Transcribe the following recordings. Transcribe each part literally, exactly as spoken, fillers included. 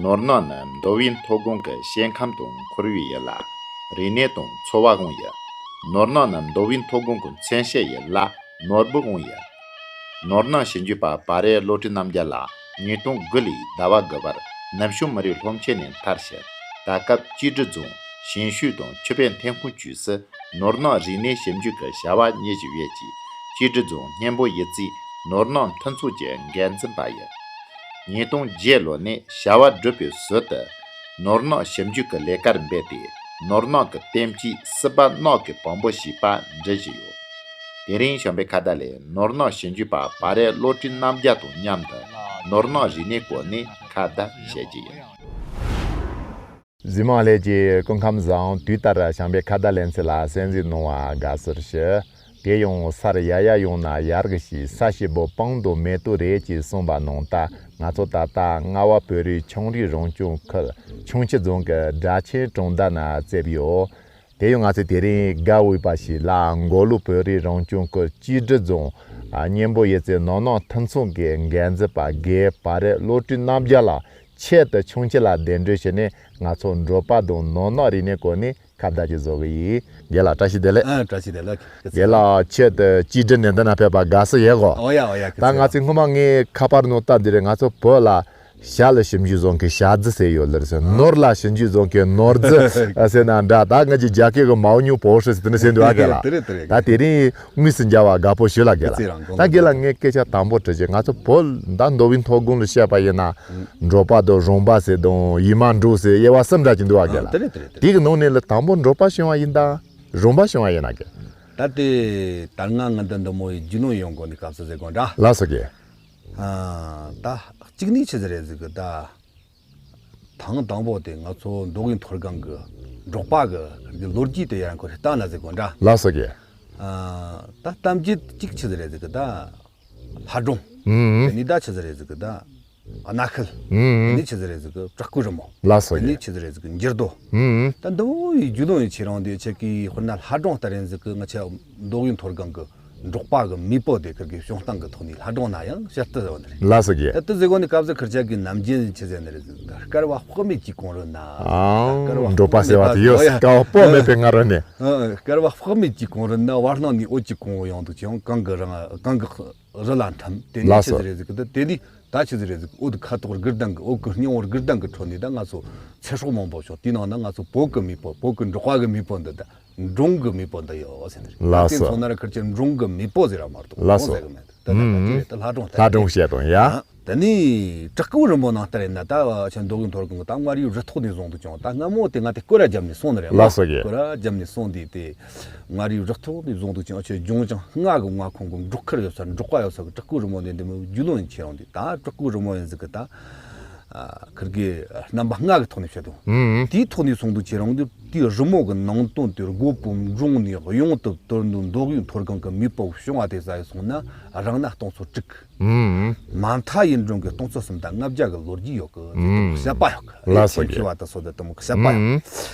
ནོར་ནག་ནི་མདོ་དབུས་མཐོ་སྒང་གི་ཤེལ་ཁམས་དང་ཁོར་ཡུག་ཡིན་ལ། རིག་གནས་དང་འཚོ་བའང་ཡིན། ནོར་ནག་ནི་མདོ་དབུས་མཐོ་སྒང་གི་མཚོན་བྱེད་ཡིན་ལ། ནོར་བུའང་ཡིན། ནོར་ནག་ཞིབ་འཇུག་པ་བ་རེ་བློ་གྲོས་རྣམ་རྒྱལ་ལགས་ཉིས་སྟོང་དགུ་ལོའི་ཟླ་བ་དགུ་པར་ནུབ་བྱང་མི་རིགས་སློབ་ཆེན་ནས་མཐར་ཕྱིན། ད་སྐབས་ཀྱེ་ཀྲི་རྫོང་ཞིང་ཤོས་དང་ཆུ་བེད་མཐོན་ཁུངས་བཅས་སུ་ནོར་ནག་རིག་གནས་ཞིབ་འཇུག་གི་བྱ་བ་གཉེར་བཞིན་ཡོད་ཅིང་། ཀྱེ་ཀྲི་རྫོང་སྙན་པོ་ཡི་རྩེའི་ནོར་ནག་མཐུན་ཚོགས་ཀྱི་འགན་འཛིན་པ་ཡིན། ཉིས་སྟོང་བརྒྱད་ལོ་ནས་བྱ་བ་སྒྲུབ་པའི་ཟུར་དུ། ནོར་ནག་ཞིབ་འཇུག་གི་ལས་ཀར་འབད་དེ། ནོར་ནག་གི་བསྟན་བཅོས་སྲིད་པ་ནགས་ཀྱི་བམ་པོ་ཞེས་པ་འབྲི་བཞིན་ཡོད། དེ་རིང་བྱམས་པའི་ཁ་བརྡ་ལས་ནོར་ནག་ཞིབ་འཇུག་པ་བ་རེ་བློ་གྲོས་རྣམ་རྒྱལ་དང་མཉམ་དུ་ནོར་ནག་རིག་གནས་སྐོར་ནས་ཁ་བརྡ་བྱེད་ཀྱི་ཡིན། གཟིགས་མོ་ལྷན་རྒྱས་སྐུ་ཁམས་བཟང་། དུས་ལྟར་བྱམས་པའི་ཁ་བརྡ་ལེ་ཚན་ལ་གསན་གཟིགས་གནང་བར་དགའ་བསུ་ཞུ། དེ་ཡང་སར་ཡལ་ཡལ་ཡོང་ན་ཡར་གི་ཞིག་ས་ཞིག་པོ་སྤང་དང་མེ་ཏོག་རེད་ཅེས་གསུངས་པ་ནང་ལྟར། ང་ཚོ་ད་ལྟ་རྔ་བ་བོད་རིགས་ཆུང་རིགས་རང་སྐྱོང་ཁུལ་ཆུང་ཆུ་རྫོང་གི་སྦྲ་ཆེན་གྲོང་རྡལ་ན་བཙལ་ཡོད། དེ་ཡང་ང་ཚོས་དེ་རིང་དགའ་འོས་པ་ཞིག་ལ་མགོ་ལོག་བོད་རིགས་རང་སྐྱོང་ཁུལ་ཀྱེ་ཀྲི་རྫོང་སྙན་པོ་ཡི་རྩེ་ནོར་ནག་མཐུན་ཚོགས་ཀྱི་འགན་འཛིན་པ་རྒན་བ་རེ་བློ་གྲོས་རྣམ་རྒྱལ་ལགས་ཆེད་དུ་ཆུང་ཆུ་ལ་གདན་འདྲེན་བྱས་ནས། ང་ཚོ་འབྲོག་པ་དང་ནོར་ནག་རིག་གནས་སྐོར་ནས་ཁ་བརྡ་ཅིག་བཟོ་གི་ཡིན། རྒན་ལགས་བཀྲ་ཤིས་བདེ་ལེགས། ཨ་བཀྲ་ཤིས་བདེ་ལེགས། རྒན་ལགས་ཆེད་དུ་ཀྱེ་ཀྲི་ནས་འདི་ན་ཕེབས་པ་དགའ་བསུ་ཡོད་གོ། ཨོ་ཡ་ཨོ་ཡ། ད་ང་ཚོའི་སྔོན་མ་ངའི་ཁ་པར་ནང་ལྟ་འདི་རེད། ང་ཚོ་བོད་ལ་ཞྭ་ལ་ཞིབ་འཇུག་བཟོ་མཁན་ཞྭ་རྫི་ཟེར་ཡོད་ལེ་ཟེར། ནོར་ལ་ཞིབ་འཇུག་བཟོ་མཁན་ནོར་རྫི་ཟེར་ན་འདྲ། ད་ང་ཅིག་རྒྱ་སྐད་གི་མའོ་ཉུང་པོ་ཧྲི་ཟེར་དེ་ནས་ཟེར་འདུག་ཨ་རྒན་ལགས། དེ་རེད་དེ་རེད། ད་དེ་རིང་དངོས་སུ་མཇལ་བ་དགའ་པོ་ཞུ་ལ་རྒན་ལགས། ད་རྒན་ལགས་ངས་སྐད་ཆ་དང་པོ་དྲི་རྒྱུ། ང་ཚོ་བོད་ད་མདོ་དབུས་མཐོ་སྒང་ལ་བཤད་པ་ཡིན་ན། འབྲོག་པ་དང་རོང་པ་ཟེར་དང་ཡུལ་མ་འབྲོག་ཟེར་དབྱེ་བ་གསུམ་འདྲ་ཅིག་འདུག་ཨ་རྒན་ལགས། དེ་རེད་དེ་རེད་དེ་རེད། དེ་གི་ནང་ནས་ལ་དང་པོ་འབྲོག་པ་བྱུང་བ་ཡིན་ད་རོང་པ་བྱུང་བ་ཡིན་ན་རྒན། ད་དེ་ད་སྔ་ང་འདི་འདི་མོ་ཡི་རྒྱུས་ལོན་ཡོང་གོ་ནི་སྐབས་སུ་ཟེར་གོ་འདྲ། ལགས་སོ་རྒན། ཨ་ད་གཅིག་ནས་ཆི་ཟིག་རེད་ཟིག་གི་ད། ཐེངས་དང་པོ་དེ་ང་ཚོ་མདོ་དབུས་མཐོ་སྒང་གི་འབྲོག་པ་གི་ལོ་རྒྱུས་དེ་ཡང་ཁོ་རེ་བལྟས་ན་ཟེར་གོ་འདྲ། ལགས་སོ་རྒན། ཨ་ད་གཏམ་རྒྱུད་གཅིག་ཆི་ཟིག་རེད་ཟེར་གི་ད། ལྷ་སྒྲུང་། ཨུམ། དེ་ནས་ད་ཆི་ཟིག་རེད་ཟེར་གི་ད། གནའ་ཤུལ། ཨུམ། དེ་ནས་ཆི་ཟིག་རེད་ཟེར་གི་བྲག་བརྐོས་རི་མོ། ལགས་སོ་རྒན། དེ་ནས་ཆི་ཟིག་རེད་ཟེར་གི་འགྱུར་རྡོ། ཨུམ། ད་འདི་མོ་ཡི་རྒྱུས་ལོན་ཡི་ཆེ་རང་དེ་ཆེ་གི་དཔེར་ན་ལྷ་སྒྲུང་ལྟར་ཡིན་ཟེར་གི། ང་ཆ་མདོ་དབུས་མཐོ་སྒང་གི་འབྲོག་པ་གི་མེས་པོ་དེ་ཁིར་གི་བྱུང་སྟངས་གི་ཐོག་ནས་ལྷ་སྒྲུང་ན་ཡང་བཤད་སྟེ་ཟེར་བ་འདི་རེད། ལགས་སོ་རྒན། ད་དེ་ཟེར་གོ་ནི་སྐབས་སུ་ཁིར་ཆ་གི་ནམ་རྒྱུན་ཆི་ཟེར་ནི་རེད་ཟེར། ད་བསྐལ་བ་དཔག་མེད་ཀྱི་གོང་རོལ་ན། ཨང་། འབྲོག་པ་ཟེར་བ་དེ་ཡོད། བསྐལ་བ་དཔག་མེད་པའི་སྔ་རོལ་ནས། ཨ་བསྐལ་བ་དཔག་མེད་ཀྱི་གོང་རོལ་ན། བར་སྣང་ནས་འོད་ཀྱི་གོང་བུ་ཡོང་འདུག་ཅིང་། གང་གི་རང་གང་གི་རི་ལ་འཐིམ། དེ་ནས་ལགས་སོ། ཆི་ཟིག་རེད་ཟེར་གི་ད་དེ་ནས། ད་ཆི་ཟིག་རེད་ཟིག་འོད་ཁ་དོག་དགུ་ལྡན་གི། འོད་ཀྱི་སྙིང་བོ་དགུ་ལྡན་གི་ཁྲོད་ནས་ད་ང་ཚོ་ཚེ་སྲོག་མང་པོ་བྱུང་། དེའི་ནང་ན་ང་ཚོ་བོད་གི་མེས་པོ། བོད་གི་འབྲོག་པ་གི་མེས་པོ་འདི་ད་འབྲོང་གི་མེས་པོ་འདི་ཡོད་ཟེར་ནི་རེད། ལགས་སོ། དེ་མཚོན་ན་ར་ཁིར་ཆ་འབྲོང་གི་མེས་པོ་ཟེར་ར་མ་གཏོགས། ལགས་སོ། འབྲོང་ཟེར་གི་མེད། ད་ད་ད་ཨུམ། ཅི་རེད། ད་ལྷ་སྒྲུང་ལྟར་ལྷ་སྒྲུང་བཤད་དང་ཡ། ཨ་དེ་ནས་བྲག་བརྐོས་རི་མོ་ནང་ལྟར་ཡིན་ན། ད་ཆ་མདོ་དབུས་མཐོ་སྒང་གི་ད་མངའ་རིས་རི་ཐོག་ནས་བཟུང་དུ་བྱུང་། ད་སྔ་མོ་དེ་ང་དེ་སྐོར་ར་བརྒྱབ་ནས་སོང་ནི་རེད། ལགས་སོ་རྒན། སྐོར་ར་བརྒྱབ་ནས་སོང་དུས་དེ། མངའ་རིས་རི་ཐོག་ནས་བཟུང་དུ་ཅིང་ཨ་ཆེ་ལྗོངས་ཀྱང་མངའ་གི་མངའ་ཁོངས་གི་འབྲོག་ཁུལ་ཡོད་ས། འབྲོག་པ་ཡོད་ས་གི་བྲག་བརྐོས་རི་མོ་ནས་འདི་མོ་རྒྱུས་ལོན་ཡིན་ཆེ་རང་དེ། ད་བྲག་བརྐོས་རི་མོ་ཡིན་ཟིག་གི་ད། ཨ་ཁིར་གི་རྣམ་པ་ལྔ་གི་ཐོག་ནས་བཤད་དོ། ཨུམ། དེའི་ཐོག་ནས་བཟུང་དུ་ཅི་རང་དེ་དེའི་རི་མོ་གི་ནང་དོན་དེ་རྒོད་པོ་འབྲོང་ནས་གཡུང་དུ་དོར་འདུག་མདོ་དབུས་མཐོ་སྒང་གི་མེས་པོ་བྱུང་བ་དེ་ཟ་ཡི་སོང་ན་རང་ན་སྟོང་ཚོ་དྲུག་ཨུམ། མ་མཐའ་ཡུལ་འབྲོང་གི་སྟོང་ཚོ་གསུམ་དང་ལྔ་བརྒྱ་གི་ལོ་རྒྱུས་ཡོད་གི་ཟེར་དེ་མོ་བཤད་པ་ཡོད་གི། ལགས་སོ་རྒན། ཆེན་ཆེ་བ་དང་སོ་དེ་དེ་མོ་བཤད་པ་ཡོད། ཨུམ།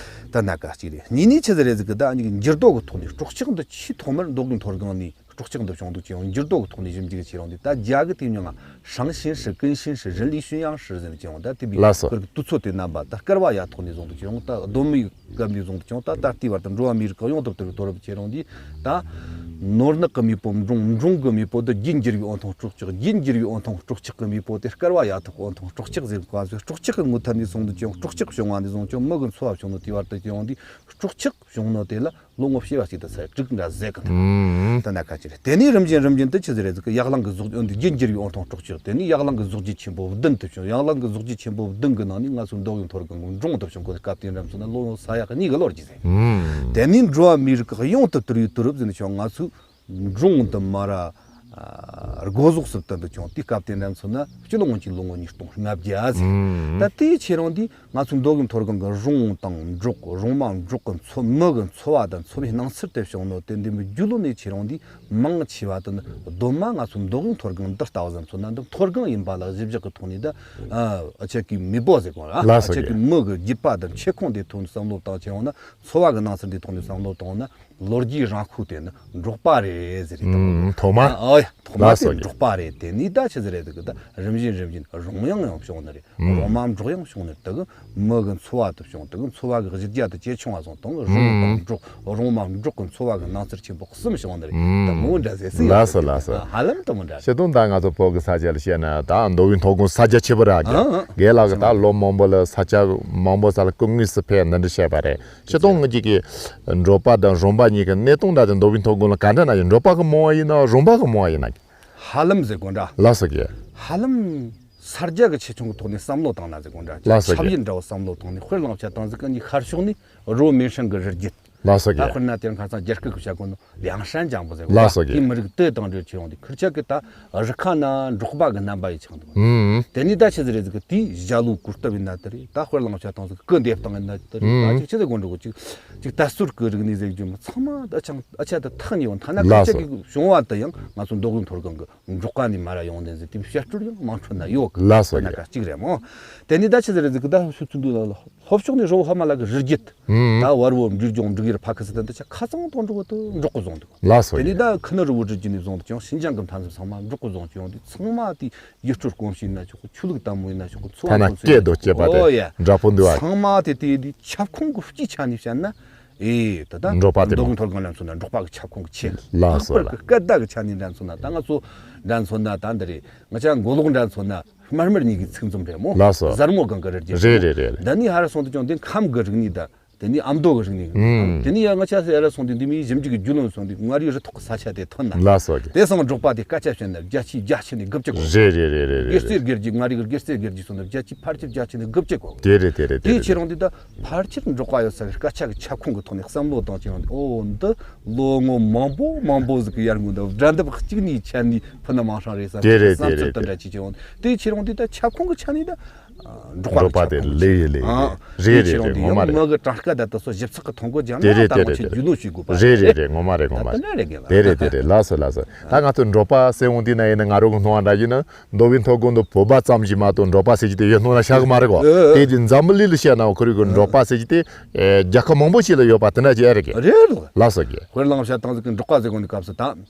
ད་ན་ཀ་གཅིག་རེད། གཉིས་ནས་ཆི་ཟིག་རེད་ཟིག་གི་ད་ཨ་ནི་གི་འགྱུར་རྡོ་གི་ཐོག་ནས་སྲོག་ཆགས་འདི་ཆེས་ཐོག་མར་མདོ་དབུས་མཐོ་སྒང་ནས་སྲོག་ཆགས་འདི་བྱུང་འདུག་ཅིང་། འགྱུར་རྡོ་གི་ཐོག་ནས་ཞིབ་འཇུག་བྱེད་རུང་དུས། ད་རྒྱ་གི་དེ་མྱོང་ང་ཧྲང་ཞིན་ཧྲི་ཀུན་ཞིན་ཧྲི་རི་ལི་ཤུན་ཡང་ཧྲི་ཟེར་ནས་ཅིང་ད་དེ་བི་ལགས་སོ། ཁིར་གི་དུས་ཚོད་དེ་རྣམ་པ་ད་བསྐལ་བ་ཡ་ཐོག་ནས་བཟུང་དུ་ཅིང་། ད་གདོད་མའི་སྐབས་ནས་བཟུང་དུ་ཅིང་། ད་ད་ལྟའི་བར་དུ་འགྲོ་བ་མིའི་རིགས་ཡོངས་དུ་དུར་དོར་བྱེད་རུང་དུས། ད་ནོར་ནག་གི་མེས་པོ་འབྲོང་། འབྲོང་གི་མེས་པོ་འདི་རྒྱུད་འགྱུར་བའི་འོད་མཐོང་སྲོག་ཆགས། རྒྱུད་འགྱུར་བའི་འོད་མཐོང་སྲོག་ཆགས་གི་མེས་པོ་དེ་བསྐལ་བ་ཡ་ཐོག་འོད་མཐོང་སྲོག་ཆགས་ཟེར་གོ་ཟེར། སྲོག་ཆགས་གི་ངོས་ཐད་ནས་བཟུང་དུ་ཅིང་། སྲོག་ཆགས་བྱུང་བ་ནས་བཟུང་ཅིང་མི་གི་འཚོ་བ་བྱུང་ནོ་དེའི་བར་དུ་ཅིང་འདི་སྲོག་ཆགས་བྱུང་ནོ་དེ་ལ་ལོ་ངོ་བྱེ་བ་གཅིག་དང་ཚེས་དྲུག་འདྲ་ཟེར་གི་འདུག་ཨུམ། ད་ན་ཁ་ཅིག་རེད། དེ་ནས་རིམ་བཞིན་རིམ་བཞིན་དུ་ཆི་ཟིག་རེད་ཟིག་གི་ཡར་ལངས་གི་གཟུགས། འདི་རྒྱུད་འགྱུར་བའི་འོད་མཐོང་སྲོག་ཆགས། དེ་ནས་ཡར་ལངས་གི་གཟུགས་རྒྱུད་ཆེན་པོ་བདུན་དུ་བྱུང་། ཡར་ལངས་གི་གཟུགས་རྒྱུད་ཆེན་པོ་བདུན་གི་ནང་ནས་ང་ཚོའི་མདོ་དབུས་མཐོ་སྒང་གི་འབྲོང་དུ་བྱུང་གི་སྐབས་དེ་འདྲ་མཚོན་ན་ལོ་ངོ་ས་ཡ་གཉིས་གི་ལོ་རྒྱུས་ཟེར། ཨུམ། དེ་ནས་འགྲོ་བ་མིའི་རིགས་ཀྱི་གཡང་དུ་དུར་བའི་དུས་རབས་ཟེར་ནས་བྱུང་། ང་ཚོའི་འབྲོང་དུ་མ་ར་ཨ་སྒོ་ཟོག་སུ་བཏང་དུ་བྱུང་། དེའི་སྐབས་དེ་འདྲ་མཚོན་ན་སྤྱི་ལོ་སྔོན་གྱི་ལོ་ངོ་ཉིས་སྟོང་ལྔ་བརྒྱ་ཟེར། ཨུམ། ད་དེའི་ཆེ་རང་འདི་ང་ཚོའི་མདོ་དབུས་མཐོ་སྒང་གི་རོང་དང་འབྲོག། རོང་མ་འབྲོག་གི་འཚོ། མི་གི་འཚོ་བ་དང་འཚོ་བའི་སྣང་ཚུལ་དེ་བྱུང་ནོ་དེ་འདི་མི་རྒྱུས་ལོན་ནས་ཆེ་རང་འདི་མང་ཆེ་བ་དེ་ནི་གདོད་མ་ང་ཚོའི་མདོ་དབུས་མཐོ་སྒང་འདི་ལྟ་བུ་ཟིག་མཚོན་ན་འདི་མཐོ་སྒང་ཡིན་པ་ལ་གཞི་བཞག་གི་ཐོག་ནས། ད་ཨ་ཨ་ཆེ་གི་མེས་པོ་ཟེར་གོ་ར། ལགས་སོ་ཨ་ཆེ་རྒན། གི་མི་གི་རྒྱུད་པ་དང་མཆེད་ཁུངས་དེ་ཐོག་ནས་བསམ་བློ་བཏང་ཆེ་རང་ན། འཚོ་བ་གི་སྣང་ཚུལ་འདི་ཐོག་ནས་བསམ་བློ་བཏང་ན། ལོ་རྒྱུས་རིང་ཁུལ་དེ་ནི་འབྲོག་པ་རེད་ཟེར་རེད་དང་། ཨུམ། ཐོག་མ། ཨ་ཨོ་ཡ། ཐོག་མ་ལགས་དེ་སོ་རྒྱུ། འབྲོག་པ་རེད། དེ་ནས་ད་ཆི་ཟིག་རེད་ཟེར་གི། ད་རིམ་བཞིན་རིམ་བཞིན་རོང་ཡང་ཡང་བྱུང་ནི་རེད། ཨུམ། རོང་མ་འབྲོག་ཡང་བྱུང་ནི་རེད། ད་གི་མི་གི་འཚོ་བ་དུ་བྱུང་། ད་གི་འཚོ་བ་གི་གཞི་རྒྱ་དུ་ཇེ་ཆུང་བ་སོང་དང་། རོང་དང་འབྲོག་རོང་མ་འབྲོག་གི་འཚོ་བ་གི་སྣང་ཚུལ་ཆེན་པོ་གསུམ་བྱུང་ནི་རེད། ད་མོ་འདྲ་ཟེར་སྲིད་ཡོད། ལགས་སོ་ལགས་སོ། ཧ་ལམ་དུ་མོ་འདྲ་ཆེ་རེད། དོན་ད་ང་ཚོ་བོད་ཀྱི་ས་ཆ་ལ་བཤད་ན། ད་མདོ་དབུས་མཐོ་སྒང་ས་ཆ་ཆེ་བོ་ར་གི། ཨ་ཨ། རྒན་ལགས་ཀྱིས་ད་ལོ་མང་པོ་ལ་ས་ཆ་མང་པོ་ས་ལ་སྐུ་དངོས་སུ་ཕེབས་འདི་འདྲ་བཤད་པ་རེད། སྤྱིར་བཏང་ངེད་ཅག་གི་འབྲོག་པ་དང་རོང་པ་གཉིས་ཀྱི་གནས་སྟངས་འདྲ་དེ་མདོ་དབུས་མཐོ་སྒང་ལ་ག་འདྲ་ན་ཡིན། འབྲོག་པ་གི་མང་བ་ཡིན་ན་རོང་པ་གི་མང་བ་ཡིན་ན། ཧ་ལམ་ཟེར་དགོས་འདྲ། ལགས་སོ་རྒན། ཧ་ལམ་ས་རྒྱ་གི་ཆེ་ཆུང་གི་ཐོག་ནས་བསམ་བློ་བཏང་ན་ཟེར་དགོས་འདྲ། ལགས་སོ་རྒན། ཆབ་ཡིན་འདྲ་བོ་བསམ་བློ་བཏང་ནས་དཔེར་བླངས་བྱ་བཏང་ཟིག་གི་ནི་ཤར་ཕྱོགས་ནས་རོ་མེ་ཧྲེང་གི་རི་རྒྱུད། ལགས་སོ་ད་རྒན། དཔེར་ན་དེ་རིང་ཁ་སང་རྒྱ་སྐད་གི་བྱ་དགོས་ནོ་ལིའང་ཧྲན་ཅང་པོ་ཟེར་དགོས། ལགས་སོ་རྒན། དེའི་མི་རིགས་དེ་དང་འབྲེལ་ཆེ་ཡོང་དུས། ཁིར་ཆ་གི་ད་རི་ཁ་ན་འབྲོག་པ་གི་རྣམ་པ་ཡི་ཆགས་འདུག་ཨུམ། དེ་ནས་ད་ཆི་ཟིག་རེད་ཟེར་གི། དེའི་ཞྭ་ལུ་གོ་སྟབས་ཡིན་ན་དེ་རེད། ད་དཔེར་བླངས་བྱ་བཏང་ཟིག་གི་སྐུ་འདེབས་སྟངས་ཡིན་ན་དེ་རེད། ཨུམ། ད་ཅིག་ཆི་ཟེར་དགོས་འགྲོ་གི། ཅིག་ཅིག་དར་ཟབ་གི་རིག་གནས་ཟེར་རྒྱུ་མ་ཚང་མ་ད་ཆང་ཨ་ཆ་ད་ཐག་ཉེ་བ། ཐ་ན་ཁིར་ཆ་གི་བྱུང་བ་དེ་ཡང་ང་ཚོ་མདོ་དབུས་མཐོ་སྒང་གི་འབྲོག་པ་ནས་མར་ར་ཡོང་ནི་ཟེར་དེ་བཤད་སྲོལ་ཡང་དམངས་ཁྲོད་ན་ཡོད་གི། ལགས་སོ་ན་རྒན། ཀ་གཅིག་རེད་མོ། དེ་ནས་ད་ཆི་ཟིག་རེད་ཟེར་གི། ད་ཤུ་ཚུ་འདུག་ལ་ལྷོ་ཕྱོགས་ནས་རོ་ཧ་མ་ལ་གི་རི་རྒྱུད། ཨུམ། ད་བར་བོ་འབྲི་ལྗོངས་འབྲི་གཡུར་ཕ་ཁི་སི་ཐན་ད་ཆ་ཁ་ཚང་དང་འབྲོག་པ་དུ་འབྲོག་གི་བཟུང་འདུག་ལགས་སོ་དེ་ནས་རྒན། ད་ཁི་ནི་རི་བོ་འབྲི་རྒྱུ་ནས་བཟུང་དུ་ཅང་ཤིན་ཅང་གི་མཐའ་མཚམས་ཚང་མ་འབྲོག་གི་བཟུང་ཅི་ཡོང་དུས། ཚང་མ་དེ་ཡུལ་སྲོལ་གོམས་གཤིས་ཡིན་ན་ཆོག་གི། ཆོས་ལུགས་དམ་པོ་ཡིན་ན་ཆོག་གི། འཚོ་བ་ཐ་ན་སྐད་དུ་བྱེད་པ་དེ་འདྲ་པོ་འདུག་ཨ། ཚང་མ་དེ་དེ་དེ་ཁྱབ་ཁོངས་གི་སྤྱིའི་ཆ་ནས་བཤད་ན། ཨེ་ད་ད་འབྲོག་པ་དེ་མདོ་དབུས་མཐོ་སྒང་འདྲ་མཚོན་ན་འབྲོག་པ་གི་ཁྱབ་ཁོངས་གི་ཆེ། ལགས་སོ་ལྷག་པར་ལགས། གི་སྐད་བརྡ་གི་ཆ་ནས་འདྲ་མཚོན་ན། ད་ང་ཚོ་འདྲ་མཚོན་ན་ད་འདི་རེད། ང་ཅག་མགོ་ལོག་འདྲ་མཚོན་ན་དམར་དམར་གཉིས་ཀྱི་ཚིག་འཛོམས་རེད་མོ། ལགས་སོ། གཟར་མོ་སྒང་གི་རི་རྒྱུད་རེད། རེད་རེད་རེད། འདི་ནས་ཧར་སོང་དུ་ཀྱང་འདི་ཁམས་གི་རིག་གནས་དང་། དེ་ནས་ཨ་མདོ་གི་རིག་གནས། ཨུམ། དེ་ནས་ཡ་ང་ཅག་སེ་ཧར་སོང་དུས་འདི་མིའི་ཞིབ་འཇུག་གི་རྒྱུས་ལོན་སོང་དུས། མངའ་རིས་རི་ཐོག་གི་ས་ཆ་དེ་ཐོན་ན། ལགས་སོ་རྒན། དེ་སང་འབྲོག་པ་དེ་སྐད་ཆ་བཤད་ན་བརྒྱ་ཆའི་བརྒྱ་ཆ་ནས་དགུ་བཅུ་གོ། རེད་རེད་རེད་རེད། སྒེར་རྩེ་སྒེར་རྒྱུད། མངའ་རིས་གི་སྒེར་རྩེ་སྒེར་རྒྱུད་སོང་ན་བརྒྱ་ཆའི་ཕལ་ཆེར་བརྒྱ་ཆ་ནས་དགུ་བཅུ་གོ། དེ་རེད་དེ་རེད་དེ་དེའི་རེད། ཁྱེད་རང་འདི་ད་ཕལ་ཆེར་འབྲོག་པ་ཡོད་ས་གི་སྐད་ཆ་གི་ཁྱབ་ཁོངས་གི་ཐོག་ནས་བསམ་བློ་བཏང་ཅི་ཡོང་དུས། ཨོ་འདི་ལོ་ངོ་མང་པོ་མང་པོ་ཟིག་གི་ཡར་སྔོན་དུ་སྒྲ་འདེབས་གཅིག་ནས་ཆད་ནས་ཕུ་ན་མང་ཧྲང་རེད་བསམ། དེ་རེད་བསམ་དེ་ཚུལ་རེད་དེ་དེ་འདྲ་ཅིག་ཅི་ཡོང་དུས། ཁྱེད་རང་འདི་ད་ཁྱབ་ཁོངས་གི་ཆ་ནས་ད་འབྲོག་པ་གི་འབྲོག་པ་ཁྱབ་དེ་ཁོངས་ལེ་ཡི་ལེ་ཡི་ཨ། རེད་རེད་རེད། ངོ་མ་རེད། མི་གི་གྲངས་ཀ་ད་ལྟ་སོ་ཞིབ་ཚགས་གི་མཐོང་གོ་ཀྱང་ན། རེད་ད་རེད་ངོ་ཆེ་རྒྱུ་ནོ་ཞིག་དགོས་པ་རེད། རེད་རེད་རེད། ངོ་མ་རེད་ངོ་མ་རེད། ད་དེ་འདྲ་རེད་གི་ལ། དེ་རེད་དེ་རེད། ལགས་སོ་ལགས་སོ། ད་ང་ཚོ་འབྲོག་པ་ཟེར་འོང་དུས་ན་ཡིན་ན། ང་རང་གི་སྣང་བ་འདྲ་ཡིན་ན། མདོ་དབུས་མཐོ་སྒང་དུ་བོད་པ་ཙམ་ཞིག་མ་གཏོགས་འབྲོག་པ་ཟེར་གྱི་དེ་ཡོད་སྣང་ན་ཤག་མ་རེད་གོ། ཨེ་ཨེ། དེ་དུས་འཛམ་བུ་གླིང་ལ་བཤད་ན་ཁོ་རང་གི་འབྲོག་པ་ཟེར་གྱི་དེ་ཨེ་རྒྱལ་ཁབ་མང་པོ་ཞིག་ལ་ཡོད་པ་དེ་འདྲ་ཅིག་ཨེ་རེད་གི། རེད་ལགས། ལགས་སོ་རྒན། དཔེར་བླངས་བྱ་བཏང་ཟིག་གི་འབྲོག་པ་ཟེར་གོ་ནི་སྐབས་སུ་ད།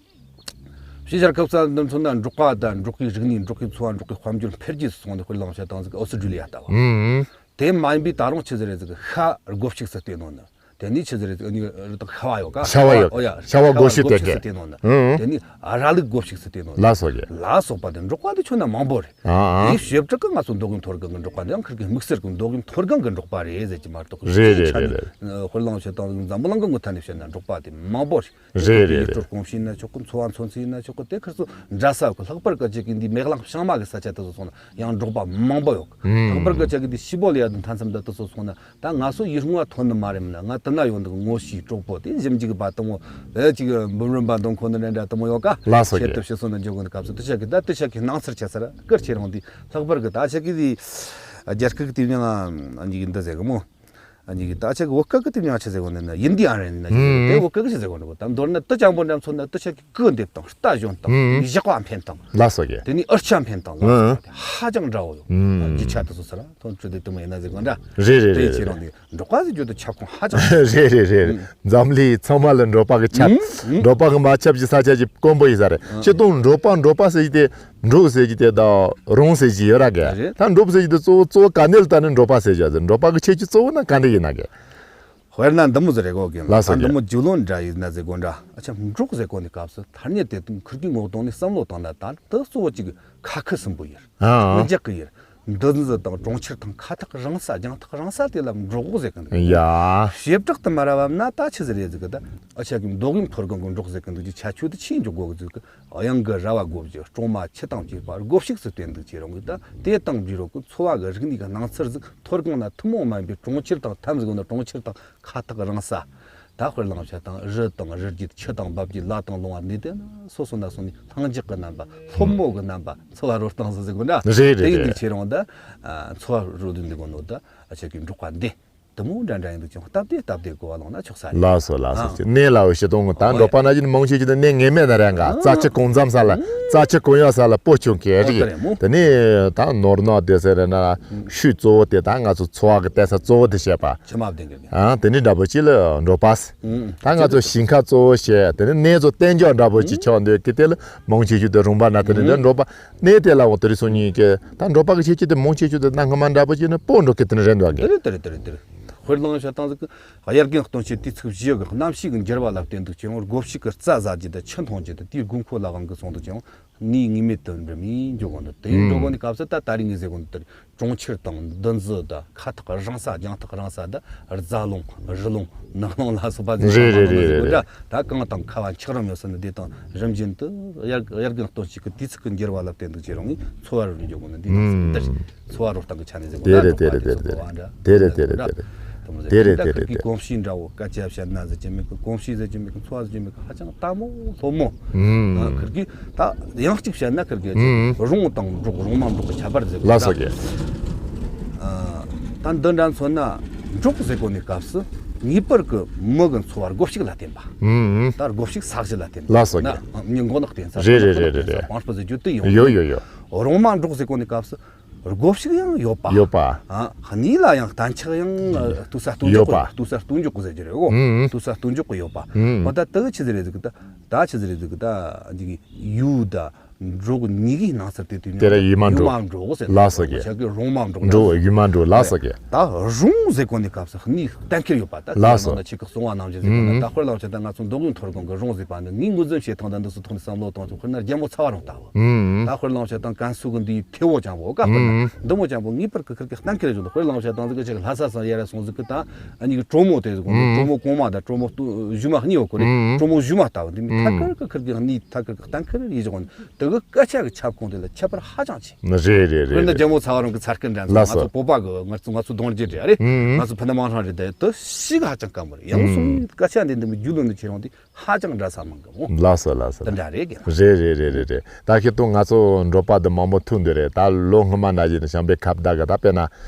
ཕྱི་རྒྱལ་ཁབ་ས་འདི་མཚོན་ན་འབྲོག་པ་དང་འབྲོག་པའི་རིག་གནས། འབྲོག་པའི་འཚོ་བ། འབྲོག་པའི་དཔལ་འབྱོར་འཕེལ་རྒྱས་སུ་སོང་ནས། དཔེར་བླངས་བྱ་བཏང་ཟིག་གི་ཨོ་སི་ཀྲི་ལི་ཡ་ལྟ་བུ། ཨུམ། དེ་མ་ཡིན་པའི་ད་རུང་ཆི་ཟིག་རེད་ཟེར་གི། ཤྭ་སྒོ་ཕྱུགས་སུ་བལྟས་ནོ་ནི། དེ་ནས་ཆི་ཟིག་རེད་ཟེར་གི། ཨ་ནི་རི་དྭགས་ཤྭ་བ་ཡོད་ཀ། ཤྭ་བ་ཡོད། ཨོ་ཡ། ཤྭ་བ་སྒོ་ཕྱུགས་སྒོ་ཕྱུགས་སུ་བལྟས་ནོ་ནི། ཨུམ། དེ་ནས་ར་ལུག་སྒོ་ཕྱུགས་སུ་བལྟས་ནོ་ནི། ལགས་སོ་རྒན། ལ་སོགས་པ་དེ་འབྲོག་པ་དེ་ཆོ་ན་མང་པོ་རེད། ཨ་ཨ། དེའི་བྱེ་བྲག་གི་ང་ཚོ་མདོ་དབུས་མཐོ་སྒང་གི་འབྲོག་པ་འདི་ཡང་ཁིར་གི་དམིགས་བསལ་གི་མདོ་དབུས་མཐོ་སྒང་གི་འབྲོག་པ་རེད་ཟེར་གྱི་མ་གཏོགས། རེད་རེད་རེད་རེད། ཨ། དཔེར་བླངས་བྱ་བཏང་ཟིག་འཛམ་བུ་གླིང་གི་ངོས་ཐད་ནས་བཤད་ན་འབྲོག་པ་དེ་མང་པོ་རེད། རེད་རེད་རེད། ཡུལ་སྲོལ་གོམས་གཤིས་ཡིན་ན་ཆོག་གི། འཚོ་བ་འཚོ་ཚུལ་ཡིན་ན་ཆོག་གི། དེ་ཁིར་ཚོ་འདྲ་ས་གི། ལྷག་པར་སྐད་ཆ་གི་འདི་མེ་གླང་བྱང་མ་གི་ས་ཆ་དེ་ཚོ་སོང་ན་ཡང་འབྲོག་པ་མང་པོ་ཡོད་གི། ཨུམ། ལྷག་པར་སྐད་ཆ་གི་འདི་ཤི་བོ་ལ་ཡ་དང་མཐའ་མཚམས་ད་དེ་ཚོ་སོང་ན། ད་ང་ཚོ་ཡུལ་དངོས་ཐོན་ནི་མ་རེད། མིན་ན་ང་དེ་ན་ཡོང་འདུག་ངོ་ཤེས་གྲོགས་པོ་དེ་ཞིབ་འཇུག་པ་དེ་མོ། ཨེ་ཅིག་འབུམ་རམས་པ་འདོན་ཁོ་ནི་འདྲ་འདྲ་དེ་མོ་ཡོད་ཀ། ལགས་སོ་ཁྱེད་རྒན། དེ་ཕྱི་སོང་ན་འཇོག་གི་འདུག་སྐབས་སུ། དེ་ཆ་གི་ད་དེ་ཆ་གི་སྣང་ཚུལ་ཆ་ས་ར་སྐར་ཆེ་རང་དེ། ལྷག་པར་གི་ད་ཆ་གི་དེ་རྒྱ་སྐད་གི་དེ་མྱང་ཨ་ནི་གི་འདི་ཟེར་གི་མོ། ཨ་ནི་གི་ད་ཆ་གི་བོད་སྐད་གི་དེ་མྱང་ཆ་ཟེར་གོ་ནི་ན། ཡིན་དེ་ཨ་རེད་ན། ཨུམ། དེ་བོད་སྐད་གི་ཆ་ཟེར་གོ་ནི་གོ། ད་མདོར་ན་དེ་ཅང་པོ་འདྲ་མཚོན་ན་དེ་ཆ་གི་སྐུར་འདེབས་དང་། རྟ་ཞོན་དང་། ཨུམ། བཞག་པ་འཕེན་དང་། ལགས་སོ་རྒན། དེ་ནས་འུར་ཆ་འཕེན་དང་། ལགས་སོ། ཨུམ། དེ་ཧ་ཅང་འདྲ་བོ་ཡོད། ཨུམ། རྒྱུ་ཆ་དེ་ཚོ་ས་ར་ཐོན་ཁྲི་དེ་དེ་མོ་ཡིན་ན་ཟེར་གོ་འདྲ། རེད་རེད་རེད། དེ་ཁྱེད་རང་དེ་འབྲོག་པ་ཟེར་རྒྱུ་དེ་ཁྱབ་ཁོངས་ཧ་ཅང་། རེད་རེད་རེད། འཛམ་གླིང་ཚང་མ་ལ་འབྲོག་པ་གི་ཁྱབ། ཨུམ། ཨུམ། འབྲོག་པ་གི་མ་ཁྱབ་ཀྱི་ས་ཆ་ཅིག་དཀོན་པོ་ཡིན་ས་རེད། ཨ། སྤྱིར་བཏང་འབྲོག་པ་འབྲོག་པ་ཟེར་གྱི་དེ། འབྲོག་ཟེར་གྱི་དེ་དང་རོང་ཟེར་གྱི་ཡོད་ར་གི། རེད། ད་འབྲོག་ཟེར་གྱི་དེ་གཙོ་བོ་གཙོ་བོ་ག་ནས་ལ་ད་ནི་འབྲོག་པ་ཟེར་གྱི་ཟེར། འབྲོག་པ་གི་ཁྱད་ཆོས་གཙོ་བོ་ན་ག་འདྲ་ཡིན་ན་གི། དཔེར་ན་འདི་མོ་ཟེར་རེད་གོ་གི། ལགས་སོ་ད་འདི་རྒན། མོ་རྒྱུས་ལོན་འདྲ་ཡིན་ན་ཟེར་གོ་འདྲ། ཨ་ཆ་འབྲོག་ཟེར་གོ་ནི་སྐབས་སུ་ཐ་སྙད་དེ་ཁུར་གི་ངོ་གདོང་ནས་བསམ་བློ་བཏང་ན། ད་དེ་གཙོ་བོ་གཅིག་ཁ་ཁུ་སིམ་པོ་ཡིན། ཨ་ཨ། ལྷིང་འཇགས་ཀྱི་ཡུལ། འདུ་འཛི་དང་གྲོང་ཁྱེར་དང་ཁ་ཐག་རིང་ས། རྒྱང་ཐག་རིང་ས་དེ་ལ་འབྲོག་ཟེར་གི་འདུག་ཡ། བྱེ་བྲག་ཏུ་མ་ར་བབ་ན་ད་ཆི་ཟིག་རེད་ཟེར་གི། ད་ཨ་ཆ་གི་མདོ་དབུས་མཐོ་སྒང་གི་འབྲོག་ཟེར་གི་འདུག་གི་ཁྱད་ཆོས་དེ་ཆི་ཡིན་འཇོག་དགོས་གི་ཟེར་གི། གཡང་གི་ར་བ་དགོ་བཞི། སྲུང་མ་ཁྱི་དང་བཅས་པ་སྒོ་ཕྱུགས་སུ་བསྟེན་འདུག་ཅེས་རང་གི། ད་དེ་དང་འབྲི་རོགས་གི་འཚོ་བ་གི་རིག་གནས་ཀྱི་སྣང་ཚུལ་ཟིག་མཐོ་སྒང་ན་ཐུན་མོང་མ་ཡིན་པའི་གྲོང་ཁྱེར་དང་། ཐམས་ཟིག་ན་གྲོང་ཁྱེར་དང་ཁ་ཐག་རིང་ས། ད་དཔེར་བླངས་བྱ་དང་རི་དང་རི་རྒྱུད། ཆུ་དང་འབབ་རྒྱུད། ལ་དང་ལུང་བ་ནི་དེ་ན་སོ་སོ་ན་སོང་ནས་ལྷིང་འཇགས་ཀྱི་རྣམ་པ། ལྷོད་མོ་གི་རྣམ་པ། འཚོ་བ་རོལ་སྟངས་སུ་ཟེར་དགོས་འདྲ། རེད་རེད་དེ་ཡིན་རེད་དུས་རེད། ཁྱེད་རང་ད་འཚོ་བ་རོལ་དུས་འདི་གོ་ནོ་ད་ཨ་ཆ་གི་འབྲོག་པ་འདི། དེ་མོ་འདྲ་འདྲ་ཡིན་འདུག་ཅིང་སྟབས་བདེ་སྟབས་བདེ་གོ་བ་ལོང་ན་ཆོག་ས་རེད། ལགས་སོ་ལགས་སོ། ཨ། ཅི་གནས་ལ་འོ་ཤི་དོང་ད་ཨོ་འགྲོ་པ་ན་ཡིན་མང་ཆེ་ཅི་ད་གནས་ངེས་མེད་ན་རེད་འགའ། ཨ། རྩ་ཆེ་གོང་འཛམ་ས་ལ་རྩ་ཆེ་གོང་ཡོད་ས་ལ་སྤོ་ཆུང་གེ་རིག་ཨོ་ཡིན། དེ་ནས་ད་ནོར་ནག་དེ་ཟེར་ན་ཤུལ་གཙོ་བོ་དེ་ད་ང་ཚོ་འཚོ་བ་གི་བསྟན་ས་གཙོ་བོ་དེ་བཤད་པ། ཕྱི་མ་བདེ་འགེལ་གི། ཨ། དེ་ནས་འདྲ་པོ་ཅི་ལ་འགྲོ་པ། ཨ། ད་ང་ཚོ་ཞིང་ཁ་གཙོ་བོ་བཤད་དེ་ནས་གནས་ཚོ་བསྟན་འཇགས་འདྲ་པོ་ཅི་ཆགས་འདོད་ཀི་དེ་ལ་མང་ཆེ་ཤོས་དེ་རུང་པ་ན་དེ་ནས་འགྲོ་པ། གནས་དེ་ལ་འོ་དེ་རིང་སང་ཉིན་གྱི་ད་འགྲོ་པ་གི་ཁྱེད་ཀྱི་དེ་མང་ཆེ་ཤོས་དེ་ད་སྔ་མ་འདྲ་པོ་ཅིག་ནི་སྤོ་འགྲོ་གི་དེ་ནི་རེད་འདུག་གི། དེ་རེད་དེ་རེད་དེ་རེད་དེ་རེད། དཔེར་ན་བཤད་སྟངས་ཟིག་གི། དབྱར་དགུན་སྟོན་ཆེན་དུས་ཚིགས་བཞི་གི་གནམ་གཤིས་ཀྱི་འགྱུར་བ་ལ་བརྟེན་འདུག་ཅེས་སྒོ་ཕྱུགས་ཀྱི་རྩྭ་ཟ་རྒྱུ་དང་ཆུ་འཐུང་རྒྱུ་དང་དེའི་དགོས་མཁོ་ལ་དབང་གིས་སོང་འདུག་ཅེས་ནི་ངེས་མེད་དུ་འགྲིམ་ཡིན་འཇོག་གོ་འདུག་དེ་ཡིན་འགྲོ་གོ་ནི་སྐབས་སུ་ད་ད་རིང་ངས་ཟེར་གོ་འདུག་དེ་རེད། གྲོང་ཁྱེར་དང་འདུ་འཛི་དང་ཁ་ཐག་རིང་ས་རྒྱང་ཐག་རིང་ས་དང་རྫ་ལུང་རི་ལུང་ནགས་ལུང་ལ་སོགས་པ་ཟེར་རེད་རེད་རེད་རེད། ད་གངས་དང་ཁ་བ་འཁྱགས་རོམ་ཡོད་ས་ནི་དེ་དང་རིམ་བཞིན་དུ་དབྱར་དབྱར་དགུན་སྟོན་ཆེན་གྱི་དུས་ཚིགས་ཀྱི་འགྱུར་བ་ལ་བརྟེན་འདུག་ཅེས་རང་ངས་འཚོ་བ་རོལ་འཇོག་གོ་ནི་འདི་ནང་སྲིད་འདིར་འཚོ་བ་རོལ་སྟངས་ཀྱི་ཆ་ནས་ཟེར་གོ་ན་དེ་རེད་དེ་རེད་དེ་རེད་དེ་རེད། དེ་རེད་དེ་རེད་དེ་རེད། དེ་མོ་ཟེར་དེ་རེད་ད་དེ་ཁིར་རེད་གི་དེ་རེད། གོམས་གཤིས་འདྲ་བོ་སྐད་ཆ་བཤད་ན་ཟེར་གྱི་མེད་གི། གོམས་གཤིས་ཟེར་གྱི་མེད་གི། འཚོ་བ་ཟེར་གྱི་མེད་གི། ཧ་ཅང་དལ་མོ་སླ་མོ། ཨ། ཁིར་གི་ད་ཡང་གཅིག་བཤད་ན་ཁིར་གི་ཨ་རུང་དང་འབྲོག་རུང་མ་འབྲོག་གི་ཁྱད་པར་ཟེར་གོ་ལ་ད། སོགས་ཀྱི། ཨ། ད་འདི་འདྲ་མཚོན་ན་འབྲོག་ཟེར་གོ་ནི་སྐབས་སུ་ངེས་པར་གི་མི་གི་འཚོ་བ་སྒོ་ཕྱུགས་ལ་བརྟེན་པ། ཨ། ད་སྒོ་ཕྱུགས་ས་གཞི་ལ་བརྟེན་པ། ལ་སོགས་ཀྱི། ན་མྱི་མགོ་ནག་བརྟེན་ས་རེད་རེད་རེད་རེད་རེད། པང་སྤུ་ཟེར་རྒྱུ་དེ་ཡོང་ཡོད་ཡོད་ཡོད། རུང་མ་འབྲོག་ཟེར་གོ་ནི་སྐབས་སུ། སྒོ་ཕྱུགས་ཡང་ཡོད་པ། ཡོད་པ། ཨ། གནས་ལ་ཡང་གཏན་ཆགས་ཡང་ཨ་བཏུད་ས་བཏུད་འཇོག་ཡོད་པ། གི་བཏུད་ས་བཏུད་འཇོག་གི་ཟེར་རྒྱུ་རེད་འོ། ཨུམ། བཏུད་ས་བཏུད་འཇོག་གི་ཡོད་པ། ཨུམ། འོ་ད་དེ་ཆི་ཟིག་རེད་ཟིག་གི་ད། ད་ཆི་ཟིག་རེད་ཟིག་གི་ད། འདི་གི་ཡུལ་ད་འབྲོག་གཉིས་ཀའི་སྣང་ཚུལ་དེ་དུས་དེ་ར་ཡུལ་མ་འབྲོག་ལ་སོགས་ཀྱི། རོང་མ་འབྲོག་ཟེར་ལ་སོགས་ཀྱི། འབྲོག་ཡུལ་མ་འབྲོག་ལ་སོགས་ཀྱི། ད་རུང་ཟེར་གོ་ནི་སྐབས་སུ་གནས་གཏན་འཁེལ་ཡོད་པ། ད་ལ་དེ་སོགས། ནང་ན་ཆེ་ཁག་གསང་བ་རྣམ་བཞི་ཟེར་གོ་ན། ཨུམ། ད་དཔེར་ལ་ཆ་ད་ང་ཚོ་མདོ་དབུས་མཐོ་སྒང་གི་རོང་ཟེར་པ་ནི་ངས་ངོས་འཛིན་བྱེད་སྟངས་དང་འདི་ཚོ་ཐོག་ནས་བསམ་བློ་གཏོང་ཆོག་དཔེར་ན་རྒྱལ་མོ་ཚ་བ་རོང་ལྟ་བུ། ཨུམ། ད་དཔེར་ལ་ཆ་ད་ཀན་སུའུ་གི་འདི་ཐེ་བོ་ཅང་བོ་ཀ་དཔེར་ན། ཨུམ། འདི་མོ་ཅང་བོ་ངེས་པར་གི་ཁིར་གི་གཏན་འཁེལ་བྱུང་འདུག་དཔེར་ལ་ཆ་ད་ཟིག་གི་ཅིག་ལྷ་ས་སང་ཡར་ར་སོང་ཟིག་གི་ད་ཨ་ནི་གི་གྲོ་མོ་དེ་ཟིག་གོ་ནི། ཨུམ། གྲོ་མོ་གོང་མ་དང་གྲོ་མོ་སྟོ་གཞུག་མ་གཉིས་ཡོད་གོ་རེད། ཨུམ། གྲོ་མོ་གཞུག་མ་ལྟ་བུ་འདི་མི་ཐད་ཀར་གི་ཁིར་གི་གནས་ཐད་ཀར་གི་གཏན་འཁེལ་ཡིན་ཟིག་གོ་ནི། དེ་གི་སྐད་ཆ་གི་ཁྱབ་ཁོངས་དེ་ལ་ཁྱད་པར་ཧ་ཅང་ཆེ། རེད་རེད་རེད། དཔེར་ན་རེད། རྒྱལ་མོ་ཚ་བ་རོང་གི་ཚ་སྐད་འདྲ་ལ་ང་སོགས། ཚོ་བོད་པ་གི་ང་ཚོ་ང་ཚོ་གདོང་རྒྱུད་རེད་ཨ་རེད། ཨུམ། ང་ཚོ་ཕུ་ནུ་མང་ཧྲང་རེད་དེ་དེ་ཤི་ག་ཧ་ཅང་དཀའ་མོ་རེད། ཡང་སོང་ཨུམ། སྐད་ཆ་འདི་འདི་མི་རྒྱུས་ལོན་འདི་ཁྱེད་རང་འདི་ཧ་ཅང་འདྲ་ས་མང་གི་མོ། ལགས་སོ་ལགས་སོ། དེ་འདྲ་རེད་གི། རེད་རེད་རེད་རེད་རེད། ད་ཁྱེད་ཏུ་ང་ཚོ་འབྲོག་པ་འདི་མང་པོ་ཐུག་འདི་རེད། ད་ལོ་སྔོན་མ་ན་ཡིན་བྱམས་པའི་ཁ་བརྡ་གི་ད་དཔེར་ན་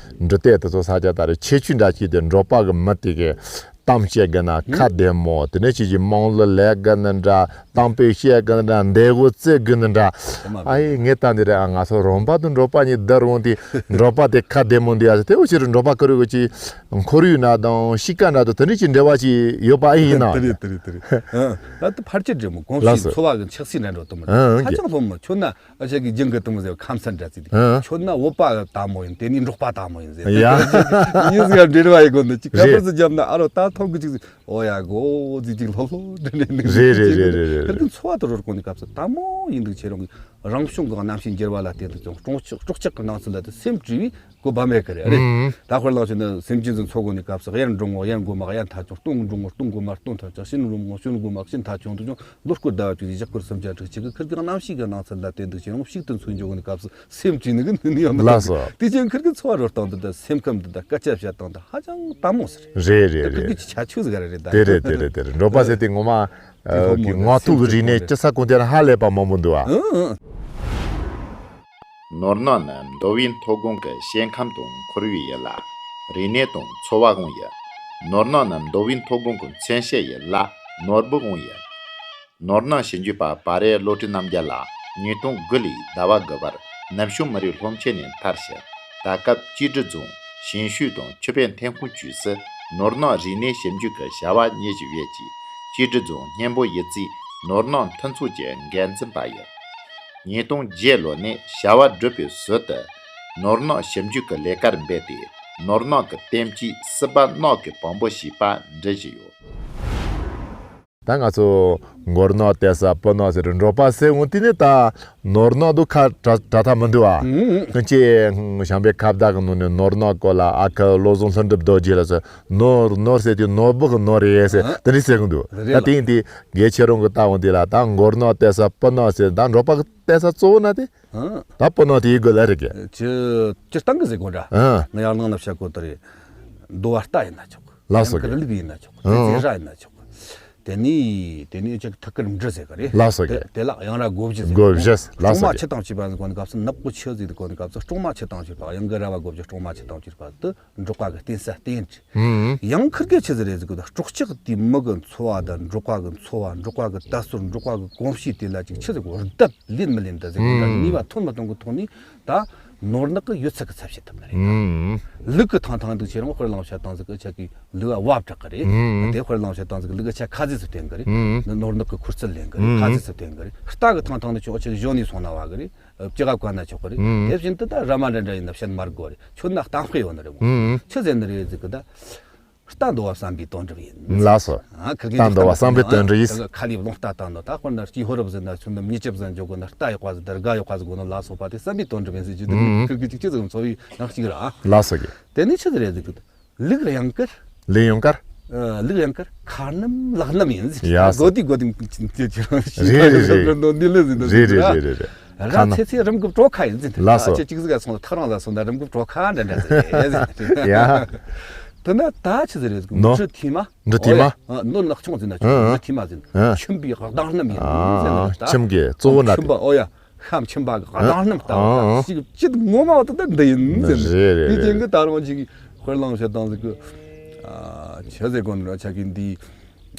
འབྲི་དེབ་དེ་ཚོ་ས་ཆ་ད་རེད་ཁྱད་ཆོས་འདྲ་ཅིག་དེ་འབྲོག་པ་གི་མི་དེ་གི་གཏམ་བཤད་གི་ན་ཁ་བདེ་མོ། དེ་ནས་ཅིག་ཅིག་དམངས་གླུ་ལེན་གི་ནི་འདྲ། གཏམ་དཔེ་བཤད་གི་ནི་འདྲ། འདས་གོ་རྩེ་གི་ནི་འདྲ། ཨ་ཡེ་ངས་ད་འདི་རེད། ཨ་ང་ཚོ་རོང་པ་དང་འབྲོག་པ་གཉིས་བསྡུར་འོང་དུས་འབྲོག་པ་དེ་ཁ་བདེ་མོ་འདི་ཨ་དེ་འུ་ཅི་རུ་འབྲོག་པ་ཀུ་རུ་གི་ཅིག་ཁོར་ཡུག་ན་དང་གཤིས་ཀ་ན་དང་དེ་འདྲ་ཅིག་འབྲེལ་བ་ཅིག་ཡོད་པ་ཨེ་ཡིན་ན། དེ་རེད་དེ་རེད་དེ་རེད། ཨ་ད་དེ་ཕལ་ཆེར་འདྲེ་མོ་གོམས་ལགས་གཤིས་སོ། འཚོ་བ་གི་འཆག་སྲིད་འདྲ་འགྲོ་དུ་མི་ཧ་ཧ་ཅང་ལྷོད་མོ་ཁྱོད་ན། ཨ་ཅག་གི་ལྗང་གི་དུམ་བུ་ཟེར་ཁམས་ཚན་འདྲ་ཚིག་དེ། ཨ། ཁྱོད་ན་བོད་པ་དག་མོ་ཡིན། དེ་ནི་འབྲོག་པ་དག་མོ་ཡིན་ཟེར། ཡ། ཉིས་ཟིག་འབྲེལ་བ་ཡི་གོ་འདི་ཅིག་ཁ་རེད། པར་ཟིག་བརྒྱབ་ན་ཨ་རོ་ད་ཐོབ་གི་ཅིག་ཟིག་ཨོ་ཡ་གོ་ཟིག་ཅིག་ལྷོད་ལྷོད་འདྲེ་འདྲེ་འདུག་རེད་རེད་རེད་རེད་རེད། ཁིར་གི་འཚོ་བ་དུ་རོལ་གོ་ནི་སྐབས་སུ་དལ་མོ་ཡིན་འདུག་ཁྱེད་རང་གི་རང་བྱུང་གི་གནམ་གཤིས་འགྱུར་བ་ལ་བརྟེན་དུ་ཀྱང་སྲོག་ཆགས་སྲོག་ཆགས་ཀྱི་སྣང་ཚུལ་ལ་དུ་སེམས་བྲིས་བས་གོ་བ་མེད་ཀི་རེད། ཨ་རེད། ཨང་། ད་དཔེར་ལ་ཆ་ན་སེམས་ཅན་ཚོ་འཚོ་གོ་ནི་སྐབས་སུ་གཡར་འགྲོ་ངོ་གཡར་འགོ་མ་གཡར་ཐ་ཆུང་། སྟོན་འགྲོ་ངོ་སྟོན་འགོ་མ་སྟོན་ཐ་ཆུང་། ཤིན་འགྲོ་ངོ་ཤིན་འགོ་མ་ཤིན་ཐ་ཆུང་དུ་ཀྱང་། ལོ་སྐོར་ཟླ་བ་བཅུ་གཅིག་ཞག་སྐོར་སུམ་བརྒྱ་དྲུག་ཅུ་གི་ཁིར་གི་གནམ་གཤིས་ཀྱི་སྣང་ཚུལ་ལ་བརྟེན་དུ་ཁྱེད་རང་ཞིག་ཏུ་འཚོ་འཇོག་གི་སྐབས་སུ་སེམས་བྲིས་ནི་གི་ནི་ནི་ཡང་མི་ལགས་སོ། དེ་ཅན་ཁིར་གི་འཚོ་བ་རོལ་སྟངས་འདི་དང་སེམས་ཁམས་འདི་དང་སྐད་ཆ་བཤད་སྟངས་འདི་ཧ་ཅང་དལ་མོ་ཟེར། རེད་རེད་ད་ཁིར་རེད། གི་ཆ་ཆུ་ཟིག་རེད་ད། དེ་རེད་དེ་རེད་དེ་རེད། འབྲོག་པ་ཟེར་དེ་ངོ་མ་དེ་ཨ་ལྷོད་མོ་གི་ནི་ངོ་ཐུག་སེམས་གི་རིག་གནས་ཅི་ས་གོ་དེ་ཧ་ལས་པ་མང་པོ་འདུག་ཨ། ཨང་ཨང་། ནོར་ནག་ནི་མདོ་དབུས་མཐོ་སྒང་གི་ཞིང་ཁམས་དང་ཁོར་ཡུག་ཡིན་ལ། རིག་གནས་དང་འཚོ་བའང་ཡིན། ནོར་ནག་ནི་མདོ་དབུས་མཐོ་སྒང་གི་མཚོན་བྱེད་ཡིན་ལ་ནོར་བུའང་ཡིན། ནོར་ནག་ཞིབ་འཇུག་པ་བ་རེ་བློ་གྲོས་རྣམ་རྒྱལ་ལགས་ཉིས་སྟོང་དགུ་ལོའི་ཟླ་བ་དགུ་པར་ནུབ་བྱང་མི་རིགས་སློབ་ཆེན་ནས་མཐར་ཕྱིན། ད་སྐབས་ཀྱེ་ཀྲི་རྫོང་ཞིང་ཤོད་དང་ཆུ་བེད་ཐོན་ཁུངས་ཅུས་སུ་ནོར་ནག་རིག་གནས་ཞིབ་འཇུག་གི་བྱ་བ་གཉེར་བཞིན་ཡོད་ཅིང་། ཀྱེ་ཀྲི་རྫོང་སྙན་པོ་ཡི་རྩེའི་ནོར་ནག་མཐུན་ཚོགས་ཀྱི་འགན་འཛིན་པ་ཡིན། ཉིས་སྟོང་བརྒྱད་ལོ་ནས་བྱ་བ་སྒྲུབ་པའི་ཟུར་དུ་ནོར་ནག་ཞིབ་འཇུག་གི་ལས་ཀར་འབད་དེ། ནོར་ནག་གི་བསྟན་བཅོས་སྲིད་པ་ནགས་ཀྱི་བམ་པོ་ཞེས་པ་འབྲི་བཞིན་ཡོད། ད་ང་ཚོ་མགོ་ནག་བལྟས་ས་སྤུ་ནག་ཟེར་འབྲོག་པ་ཟེར་འོང་དུས་ནས་ད་ནོར་ནག་དུ་ཁ་གྲག་གྲག་ཐབས་མི་འདུག་ཨ། ཨང་། ཁྱེད་བྱམས་པའི་ཁ་བརྡ་གི་ནང་ནས་ནོར་ནག་སྐོར་ལ་ཨ་ཁུ་བློ་བཟང་ལྷུན་གྲུབ་རྡོ་རྗེ་ལ་ཟེར། ནོར་ནོར་ཟེར་དུས་ནོར་བུ་གི་ནོར་རེད་ཟེར། ཨང་། དེ་འདྲ་ཟེར་གི་འདུག་རེད་ད་ལ། དེ་ཡིན་དུས་རྒན་ཁྱེད་རང་གི་ལྟ་འོང་དུས་ལ་ད་མགོ་ནག་བལྟས་ས་སྤུ་ནག་ཟེར། ད་འབྲོག་པ་གི་བལྟས་ས་གཙོ་བོ་ན་དེ། ཨང་། ད་སྤུ་ནག་དེ་ཡི་དགོས་ལ་རེད་གི། ཅི་ཅི་སྟངས་གི་ཟེར་དགོས་འདྲ། ཨང་། ང་ཡར་ནང་ལ་བཤད་གོ་དེ་རེད། རྡོ་བ་རྟ་ཡིན་ན་ཆོག་གི། ལགས་སོ་ཡང་གི་གི། རི་ལུག་ཡིན་ན་ཆོག་གི། ཨང་། རྫས་ར་ཡིན་ན་ཆོག་གི། དེ་ནས་དེ་ནས་ཅིག་ཐུགས་ཀར་འབྲུ་ཟེར་གི་རེད། ལགས་སོ་དེ་གི། དེ་ལ་གཡང་ར་དགོ་བཞི་ཟེར་གི་དགོ་བཞི། ལགས་སོ་སྲུང་མ་གི། ཆུ་དང་བཅས་པ་ཟེར་གོ་ནི་སྐབས་སུ་ནག་པོ་ཆུ་ཟེར་གོ་ནི་སྐབས་སུ་སྲུང་མ་ཆུ་དང་བཅས་པ་གཡང་གི་ར་བ་དགོ་བཞི་སྲུང་མ་ཆུ་དང་བཅས་པ་དེ་འབྲོག་པ་གི་བརྟེན་ས་རྟེན་ཅིག་ཨང་། ཡང་ཁིར་གི་ཆི་ཟིག་རེད་ཟེར་གི་ད་སྲོག་ཆགས་དེའི་མི་གི་འཚོ་བ་དང་འབྲོག་པ་གི་འཚོ་བ། འབྲོག་པ་གི་དར་སྲོལ། འབྲོག་པ་གི་གོམས་གཤིས་དེ་ལ་ཅིག་ཆི་ཟིག་གོ་ར་ལྡབ་ལེན་མི་ལེན་ད་ཟེར་གི་ད་ཨང་ནུས་པ་ཐོན་མི་ཐོན་གི་ཐོག་ནས་ད་ནོར་ནག་གི་ཡོད་ཚད་གི་ཚབ་བྱེད་ཐུབ་ནི་རེད། ཨང་། ལུག་གི་ཐང་ཐང་འདུག་ཁྱེད་རང་དཔེར་བླངས་བྱ་སྟངས་ཟིག་གི་ཆ་གི་ལུག་བ་བྲག་གི་རེད། ཨང་། དེ་དཔེར་བླངས་བྱ་སྟངས་ཟིག་གི་ལུག་ཆ་ཁ་ཟས་སུ་བསྟེན་གི་རེད། ཨང་། ནོར་ནག་གི་ཁུར་ཚུར་ལེན་གི་རེད། ཨང་། ཁ་ཟས་སུ་བསྟེན་གི་རེད། རྟ་གི་ཐང་ཐང་འདུག་ཁྱོད་ཆ་གི་གཞོན་ནས་སོང་ན་བ་གི་རེད། ཨ། ལྕི་ག་བཀལ་ན་ཆོག་གི་རེད། ཨང་། དེ་བཞིན་དུ་ད་ར་མ་འདྲ་འདྲ་ཡིན་ན་བཤད་མ་དགོས་རེད། ཁྱོད་ན་གཏམ་དཔེ་ཡོད་ནི་རེད་མོ། ཨང་། ཆི་ཟེར་ནི་རེད་ཟེར་གི་ད། རྟ་འདོ་བ་བསམ་པའི་དོན་གྲུབ་ཡིན། ལགས་སོ། ཨ། ཁིར་གི་རྟ་འདོ་བ་བསམ་པའི་དོན་གྲུབ་ཡིན། ད་ག་ཁ་ལིབ་ལོང་རྟ་བཏང་ནོ་ད་དཔེར་ན་སྐྱིད་ཧོ་རབ་ཟེར་ན་ཚུན་ནམ་མྱི་ཅབ་ཟན་འཇོག་གོ་ན་རྟ་ཡག་པ་ཟིག་ད་རྒ་ཡག་པ་ཟིག་དགོ་ནོ་ལ་སོགས་པ་དེ་བསམ་པའི་དོན་གྲུབ་ཡིན་ཟེར་རྒྱུ་དེ་ཨང་། ཁིར་གི་ཅིག་ཅི་ཟིག་འཚོ་བའི་ནང་གཅིག་ར། ལགས་སོ་གི། དེ་ནི་ཆི་ཟིག་རེད་ཟེར་གི་ད། ལུག་གཡང་དཀར། ཨ། ལུག་གཡང་དཀར། ཁ་སྣམ་ལག་སྣམ་ཡིན་ཟེར། ཡ་སོ། གོ་དུས་གོ་དུས་ཅི་ཅི་རང་ཞིག་རེད་རེད་རེད། ནོ་ནི་ལེ་ཟིན་ནོ་རེད་ཟིན་རེད་ར། རེད་རེད་རེད། ར་ཁ་སྣམ། ཚེ་ཚེ་རིམ་གྱིས་བྲོ་ཁ་ཡིན་ཟིན། ལགས་སོ། ཨ་ཅེ་གཅིག་ཟིག་ག་སོང་ལ་ཐག་རང་ལ་སོང་ན་རིམ་གྱིས་བྲོ་ཁ་འདྲ་འདྲ་ཟིན་ཟིན། ཡ། དེ་ན་ད་ཆི་ཟིག་རེད་ཟིན། ནོ། འབྲུ་ཐི་མ། འབྲུ་ཐི་མ། ཨོ་ཡ། ཨ། ནོ་ནག་ཆུང་ཟིན་ན་ཆུང་། ཨ། འབྲུ་ཐི་མ་ཟིན། ཨ། ཁྱིམ་པའི་གདང་སྣམ་ཡིན་ཟིན་ནོ་ད། ཁྱིམ་གྱི་གཙོ་བོ་ན། ཁྱིམ་པ། ཨོ་ཡ། ཤམ་ཁྱིམ་པ་གི་གདང་སྣམ་ལྟ་བུ། ཨ། ཅིག་ཅིག་ངོ་མ་བ་ད་ད་འདི་ཡིན་ཟེར། རེད་རེད། དེ་རྐྱེན་གི་ད་རུང་ཅིག་དཔེར་བླངས་བྱེད་སྟངས་ཟིག་གི། ཨ། ཆི་ཟེར་གོ་ནི་ར་ཆ་གི་འདི།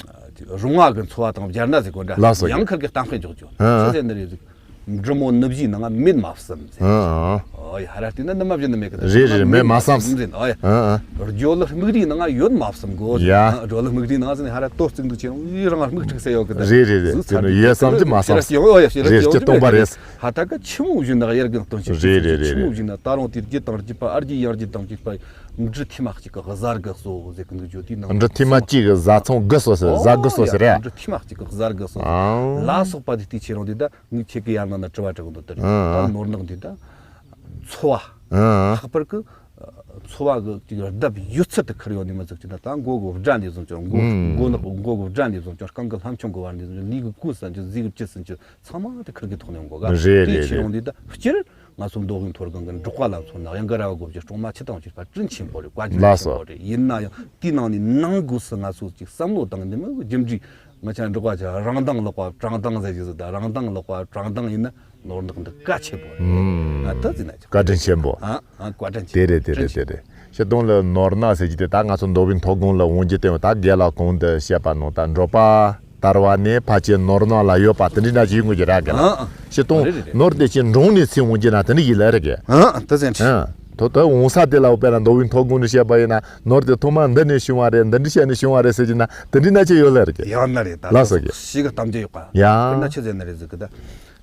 ཨ། རོང་བ་གི་འཚོ་བ་དང་སྦྱར་ན་ཟེར་གོ་འདྲ། ལགས་སོ། ཡང་ཁིར་གི་གཏམ་དཔེ་འཇོག་རྒྱུ། ཨ། ཆི་ཟེར་ནི་རེད་ཟིག་འབྲི་མོ་ནུབ་བཞིའི་ནང་མེད་མ་བསམ་ཟེར། ཨ། ཨོ་ཡ། ཧ་ར་དེ་ན་ནུ་མ་བཞི་ནི་མེད་གི་ད། རེད་རེད། མེད་མ་བསམ་ཟེར། ཨོ་ཡ། ཨ། སྦྱོར་ལ་སྨུག་རིའི་ནང་ཡོད་མ་བསམ་གོ། ཡ། སྦྱོར་ལ་སྨུག་རིའི་ནང་ཟེར་ནི་ཧ་ར་ལྟོ་བརྩིགས་འདུག་ཁྱེད་རང་རང་སྨུག་ཁྲིག་སེ་ཡོད་གི་ད། རེད་རེད་རེད། ཟུག་དེ་ནི་ཡོད་བསམ་གྱི་མ་བསམ། ཨོ་ཡ། ཤེས་ར་རེད། སྐྱེ་སྟོང་པ་རེད། ཧ་ད་ག་ཆི་མོ་བཞིན་ན་དབྱར་གི་སྟོན་ཆེ། རེད་རེད་རེད། ཆི་མོ་བཞིན་ན་ད་རུང་དེ་རྒྱུ་དང་རྒྱུ་པ་ཨར་རྒྱུ་ཡང་རྒྱུ་དང་རྒྱུ་པ། འབྲུ་ཐི་མ་གཅིག་གི་གཟར་གི་གསོ་ཟེར་གི་འདུག་ཇོ་དེའི་ནང་། འབྲུ་ཐི་མ་གཅིག་གི་གཟར་ཚོང་དགུ་གསོ་ཟེར། གཟར་དགུ་གསོ་ཟེར་རེད། འབྲུ་ཐི་མ་གཅིག་གི་གཟར་གི་གསོ། ཨང་། ལ་སོགས་པ་དེ་དེའི་ཁྱེད་རང་དེ་ད་ངས་ཁྱེད་ཀྱི་ཡར་ནང་ན་དྲི་བ་དྲི་གི་འདུག་དེ་རེད། ཨང་། ད་ནོར་ནག་འདི་ད་འཚོ་བ། ཨང་། ལྷག་པར་གི་འཚོ་བ་གི་ཅིག་ལྡབ་ཡོད་ཚད་དུ་ཁུར་ཡོང་ནས་མི་ཟིག་ཅིག་ད་ད་མགོ་གི་སྒྲ་འདི་བཟུང་ཅིག་མགོ་ཨང་། མགོ་ནག་མགོ་གི་སྒྲ་འདི་བཟུང་ཅིག་རྐང་གི་ལྷམ་ཆུང་གི་བར་འདི་བཟུང་ཅིག་ལུས་གི་ཀུ་ཟན་ཅིག་ཟས་གི་བཅུད་ཟན་ཅིག་ཚང་མ་དེ་ཁུར་གི་ཐོག་ནས་ཡོང་གོ་ག། རེད་དེའི་རེད་ཁྱེད་རེད། རང་འདི་ད་སྤྱིར་ང་ཚོ་མདོ་དབུས་མཐོ་སྒང་གི་འབྲོག་པ་ལ་མཚོན་ན་གཡང་གི་ར་བ་དགོ་བྱེད་སྲུང་མ་ཆུ་དང་བཅས་པ་དྲིན་ཆེན་པོ་རེད། བཀའ་དྲིན་ཆེན་པོ་རེད། ཡིན་ན་ཡང་དེའི་ནང་ནས་ནང་སྒོས་སུ་ང་ཚོ་ཅིག་བསམ་བློ་བཏང་འདི་མི་རྒྱུ་འབྲས་ང་ཆ་འབྲོག་པ་ཆ་རང་མདངས་ལོག་པ་བྲང་མདངས་ཟེར་གྱི་ཟིག་ད་རང་མདངས་ལོག་པ་བྲང་མདངས་ཡིན་ན་ནོར་འདུག་འདི་བཀའ་ཆེན་པོ་རེད། ཨུམ། ང་ད་ཟིན་ན་ཆོག་བཀའ་དྲིན་ཆེན་པོ། ཨ་ཨ་བཀའ་དྲིན་ཆེན་པོ། དེ་རེད་དེ་རེད་དེ་རེད། སྤྱིར་བཏང་ལ་ནོར་ནག་ཟེར་གྱི་དེ་ད་ང་ཚོ་མདོ་དབུས་མཐོ་སྒང་ལ་འོང་རྒྱུ་དེ་ད་རྒན་ལགས་གོང་དུ་བཤད་པ་ནང་ད་འབྲོག་པ་དར་བ་ནས་ཕལ་ཆེར་ནོར་ནག་ལ་ཡོད་པ་དེ་འདྲའི་ན་ཅིག་ཡོང་གི་རེད་ར་རྒན་ལགས། ཨ་ཨ། སྤྱིར་བཏང་རེད་རེད་རེད། ནོར་དེ་ཅིག་འབྲོང་ནས་ཚིག་འོང་རྒྱུ་ན་དེ་འདྲ་ཡིན་ལ་རེད་རྒན། ཨ་ཨ། དེ་ཟེར་ཁྲི། ཨ་ཐོ་ད་འོང་ས་དེ་ལ་འོ་དཔེར་ན་མདོ་དབུས་མཐོ་སྒང་ནས་བཤད་པ་ཡིན་ན་ནོར་དེ་ཐོག་མ་འདི་ནས་བྱུང་བ་རེད། འདི་འདྲ་བྱས་ནས་བྱུང་བ་རེད་ཟེར་གྱི་ན་དེ་འདྲའི་ན་ཅིག་ཡོད་ལ་རེད་རྒན། ཡོད་ན་རེད་ད། ལགས་སོ་རྒན། ཤི་གི་གཏམ་རྒྱུད་ཡོད་པ། ཡ། དཔེར་ན་ཆི་ཟེར་ན་རེད་ཟེར་གི་ད།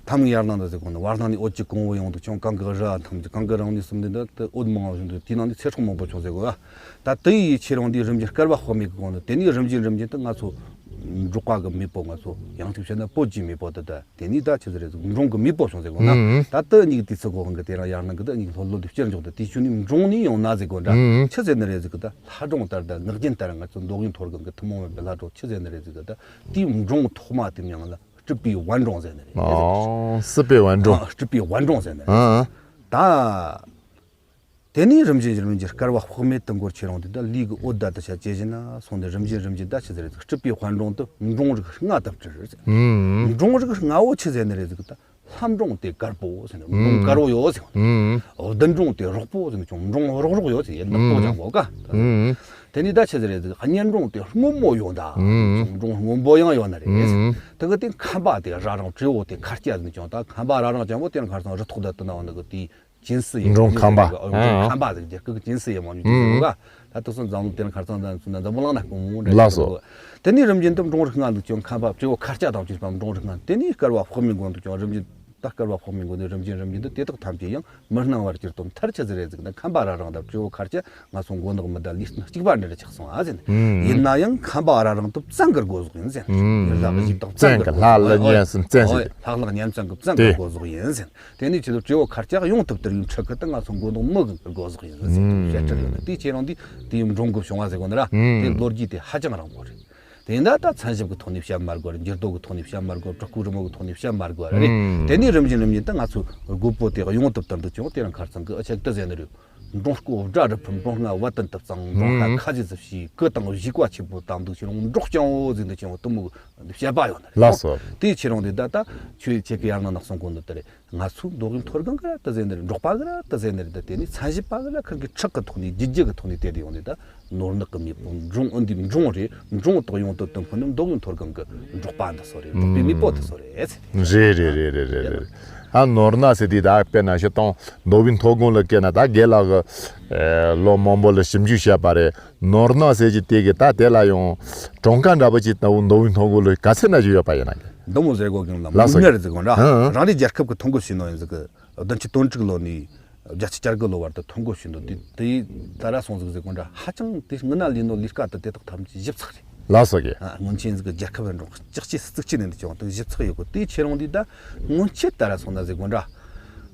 ཐམ་ཡར་ནང་དུ་ཟེར་གོ་ནི་བར་སྣང་ནས་འོད་ཀྱི་གོང་བུ་ཡོང་འདུག་ཅུང་གང་གི་རི་ཨ་ཐམ་གྱི་གང་གི་རང་ནས་གསུམ་འདི་འདི་འོད་མང་བཞིན་དུ་དེའི་ནང་ནས་ཚེ་སྲོག་མང་པོ་བྱུང་ཟེར་གོ་ཨ། ད་དེ་ཡི་ཁྱེད་རང་འདིའི་རིམ་གྱིས་བསྐལ་པ་དཔག་མེད་ཀྱི་གོང་དུ་དེ་ནས་རིམ་བཞིན་རིམ་བཞིན་དུ་ང་ཚོ་འབྲོག་པ་གི་མེས་པོ། ང་ཚོ་ཡང་ཐུབ་བྱས་ན་བོད་ཀྱི་མེས་པོ་དེ་ད་དེ་ནས་ད་ཆི་ཟེར་རེད་ཟེར་འབྲོང་གི་མེས་པོ་བྱུང་ཟེར་གོ་ན། ཨང་། ད་དེ་གཉིས་ཀྱི་དུས་ཚོད་གོ་གང་གི་དེ་རིང་ཡར་སྣང་གི་དེ་གཉིས་ཀྱི་ལྷོད་ལྷོད་དུ་བསྐྱུར་འཇོག་དུ་དེ་ཆུ་ནས་འབྲོང་ནས་ཡོང་ན་ཟེར་གོ་འདྲ། ཨང་། ཆི་ཟེར་ནི་རེད་ཟེར་གི་ད་ལྷ་སྒྲུང་ལྟར་ད་ངག་རྒྱུན་ལྟར་ང་ཚོ་མདོ་དབུས་མཐོ་སྒང་གི་ཐུན་མོང་མིན་པའི་ལྷ་སྒྲུང་ཆི་ཟེར་ནི་རེད་ཟེར་གི་ད་དེའི་འབྲོང་ཐོག་མ་དེ་མྱང་ལ། སྲིད་པའི་དབལ་འབྲོང་ཟེར་ནི་རེད། ཨོ། སྲིད་པའི་དབལ་འབྲོང་། ཨ། སྲིད་པའི་དབལ་འབྲོང་ཟེར་ནི་རེད། ཨ། ད། དེ་ནས་རིམ་བཞིན་རིམ་བཞིན་བསྐལ་པ་དཔག་མེད་དུ་འགོར། ཁྱེད་རང་དེ་ད་ལུས་ཀྱི་འོད་ད་དུ་ཆ་ཇེ་ཞན་ན་སོང་ནས་རིམ་བཞིན་རིམ་བཞིན་ད་ཆི་ཟེར་རེད། སྲིད་པའི་དབལ་འབྲོང་དུ་འབྲོང་རིགས་ལྔ་དང་བྲལ་ཟེར། ཨུམ། འབྲོང་རིགས་ལྔ་བོ་ཆི་ཟེར་ནི་རེད་ཟེར་གི་ད་ལྷ་འབྲོང་སྟེ་དཀར་པོ་ཟེར་ནས་འབྲོང་དཀར་བོ་ཡོད་ཟེར། ཨུམ། བདུད་འབྲོང་སྟེ་རོག་པོ་ཟེར་ནས་ཀྱང་འབྲོང་རོག་རོག་ཡོད་ཟེར། ཡེ་ནག་པོ་ཀྱང་གོ་ག། ཨུམ། དེ་ནས་ད་ཆི་ཟེར་རེད་ཟེར་གི་གཉན་འབྲོང་སྟེ་སྔོན་མོ་ཡོད་ད། ཨུམ། འབྲོང་སྔོན་པོ་ཡང་ཡོད་ནི་རེད། ཨུམ། དེ་གི་སྟེང་ཁམས་པ་སྟེ་རྭ་རིང་བྲེ་བོ་སྟེ་ཁ་སྐྱ་ཟེར་ནས་ཀྱང་ད་ཁམས་པ་རྭ་རིང་ཅན་པོ་དེ་ཁར་སང་རི་ཐོག་ད་དུ་ན་འོ་ནི་གི་དེའི་ཅིན་སི་ཡེ་འབྲོང་ཁམས་པ། འབྲོང་ཁམས་པ་ཟེར་རྒྱ་སྐད་ཀྱི་ཅིན་སི་ཡེ་མ་ཉུང་ཅིག་ཟེར་ག། ད་དུ་སོང་འཛམ་བློ་དེ་ན་ཁར་སང་འཛམ་འཛམ་བུ་གླིང་ན་སྐུ་མོ་འདྲ། ལགས་སོ། དེ་ནས་རིམ་བཞིན་དུ་འབྲོང་རིགས་ལྔ་འདུག་ཀྱང་ཁམས་པ་བྲེ་བོ་ཁ་སྐྱ་དང་བཅས་པ་འབྲོང་རིགས་ལྔ། དེ་ནས་བསྐལ་པ་དཔག་མེད་འགོར་འདུག་ཀྱང་རིམ་བཞིན་ད་བསྐལ་པ་དཔག་མེད་འགོར་ནས་རིམ་བཞིན་རིམ་བཞིན་དུ་དེ་དག་ཐམས་ཅད་ཡང་མི་སྣང་བར་གྱུར་ཏོ། མཐར་ཆི་ཟིག་རེད་ཟེར་ན་ཁམས་པ་རྭ་རིང་དང་བྲེ་བོ་ཁ་སྐྱ་ང་ཚོ་མགོ་ནག་མི་དང་ལུས་རྟེན་གཅིག་པ་འདྲ་འདྲ་ཆགས་སོང་ཨ་ཟེར་ནས། ཨུམ། ཡིན་ན་ཡང་ཁམས་པ་རྭ་རིང་དུ་བཙན་གྱི་སྒོ་ཟོག་ཡིན་ཟེར། ཨུམ། ཡུལ་ལྷ་གི་གཞི་དང་བཙན་གྱི་སྒོ་ཟོག་ལྷ་ལ་ཡིན། ཉན་སུམ་བཙན་ཟེར། ཨོ་ཡ། ལྷ་ལག་ཉན་བཙན་གྱི་བཙན་གྱི་དེ་སྒོ་ཟོག་ཡིན་ཟེར། དེ་ནས་ཁྱེད་ཚོ་བྲེ་བོ་ཁ་སྐྱ་ཡོང་ཐུབ་དེར་ཡོང་ཁྲི་ཁུ་དང་ང་ཚོ་མགོ་ནག་མི་གི་སྒོ་ཟོག་ཡིན་ཟེར། ཨུམ། བཤད་ཁྲི་ཡོད་ན་དེ་ཁྱེད་རང་དེ་དེ་ཡུམ་འབྲོང་གི་བྱུང་བ་ཟེར་གོ་ནི་ར། ཨུམ། དེ་ལོ་རྒྱུས་དེ་ཧ་ཅང་རིང་པོ་རེད། དེ་འདྲ་ད་ཚན་ཞིབ་ཀྱི་ཐོག་ནས་བཤད་མ་དགོས་ར། འགྱུར་རྡོ་གི་ཐོག་ནས་བཤད་མ་དགོས། དྲག་པོའི་རི་མོ་གི་ཐོག་ནས་བཤད་མ་དགོས་ར། རེད། ཨང་། དེ་ནས་རིམ་བཞིན་རིམ་བཞིན་དུ་ང་ཚོའི་དགོས་པོ་དེ་ཡོངས་གྲུབ་ཏུ་འགྲོ་ཀྱང་། དེ་རིང་ཁ་སང་གི་ཨ་ཅག་ཏི་ཟེར་ནི་རེད། འབྲོང་རྐོ་སྦྲ་རུ་ཕུབ། འབྲོང་ལྔ་བ་དན་དུ་བཙངས། འབྲོང་ལྔ་ཨང་། ཁ་ཟས་སུ་བྱས། གུ་དང་བཞེས་སྒོ་ཆེན་པོ་དང་འདུག་ཕྱིར་འབྲོག་རྐྱང་བོ་ཟིག་འདི་ཀྱང་དུ་མོ་བཤད་པ་ཡོད་ནི་རེད། ལགས་སོ། དེའི་ཕྱིར་འོང་དེ་ད་ལྟ་ཁྱོད་ཁྱེད་ཀྱི་ཡང་ན་ནག་སོང་གོ་ནི་དེ་རེད། ང་ཚོའི་མདོ་དབུས་མཐོ་སྒང་གི་ར་ཏི་ཟེར་ནི་རེད། འབྲོག་པ་གི་ར་ཏི་ཟེར་ནི་རེད། ད་དེ་ནས་ཚན་ཞིབ་པ་གི་ར་ཁིར་གི་ཁྲག་གི་ཐོག་ནས་རྒྱུད་རྒྱུད་གི་ཐོག་ནས་དེ་དེ་ཡོང་དེ་ད་ནོར་ནག་གི་མེས་པོ་འབྲོང་ཨ་འདི་འབྲོང་རེད། འབྲོང་དག་ཡོངས་དུ་དུམ་ཕུ་ནི་མདོ་དབུས་མཐོ་སྒང་གི་འབྲོག་པ་འདི་ཚོ་རེད། འབྲོག་པའི་མེས་པོ་དེ་ཚོ་རེད་ཟེར། རེད་རེད་རེད་རེད་རེད་རེད། ཨ་ནོར་ནག་ཟེར་དུས་ད་དཔེར་ན་ཤི་སྟོང་མདོ་དབུས་མཐོ་སྒང་ལ་སྐད་ན་ད་རྒན་ལགས་ཀྱི་ལོ་མང་པོ་ལ་ཞིབ་འཇུག་བྱས་པ་རེད། ནོར་ནག་ཟེར་གྱི་དེ་གི་ད་དེ་ལ་ཡང་གྲངས་ཀ་འདྲ་པོ་ཅིག་ད་མདོ་དབུས་མཐོ་སྒང་ལ་ག་ཚད་ན་ཞིག་ཡོད་པ་ཡིན་ན། འདི་མོ་ཟེར་དགོས་ཀྱི་ལ་ལགས་སོ། མུ་ནེ་རེད་ཟེར་གོ་འདྲ། ཨང་། ཨང་། རང་རེའི་རྒྱལ་ཁབ་ཀྱི་ཐོ་འགོད་བྱས་ནོ་ཡིན་ཟིག་གི། བདུན་ཅུ་དོན་དྲུག་ལོ་ནས་བརྒྱད་ཅུ་གྱ་དགུ་ལོ་བར་དུ་ཐོ་འགོད་བྱས་འདུག་དེ་དེ་ད་ར་སོང་ཟིག་ཟེར་གོ་འདྲ། ཧ་ཅང་དེ་སྔ་ན་ལས་ནོ་ལས་ཀ་དེ་དེ་དག་ཐམས་ཅད་ཞིབ་ཚགས་རེད། ལགས་སོ་གི། ཨ། སྔོན་ཆད་ཟིག་གི་རྒྱལ་ཁབ་འབྲོག་ལྕགས་ཆས་སུ་བཙུགས་ཆེད་ནས་འདི་ཅང་དེ་ཞིབ་ཚགས་ཡོད་གོ། དེའི་ཕྱིར་འོང་དུས་ད་སྔོན་ཆད་ད་ར་སོང་ན་ཟེར་གོ་འདྲ།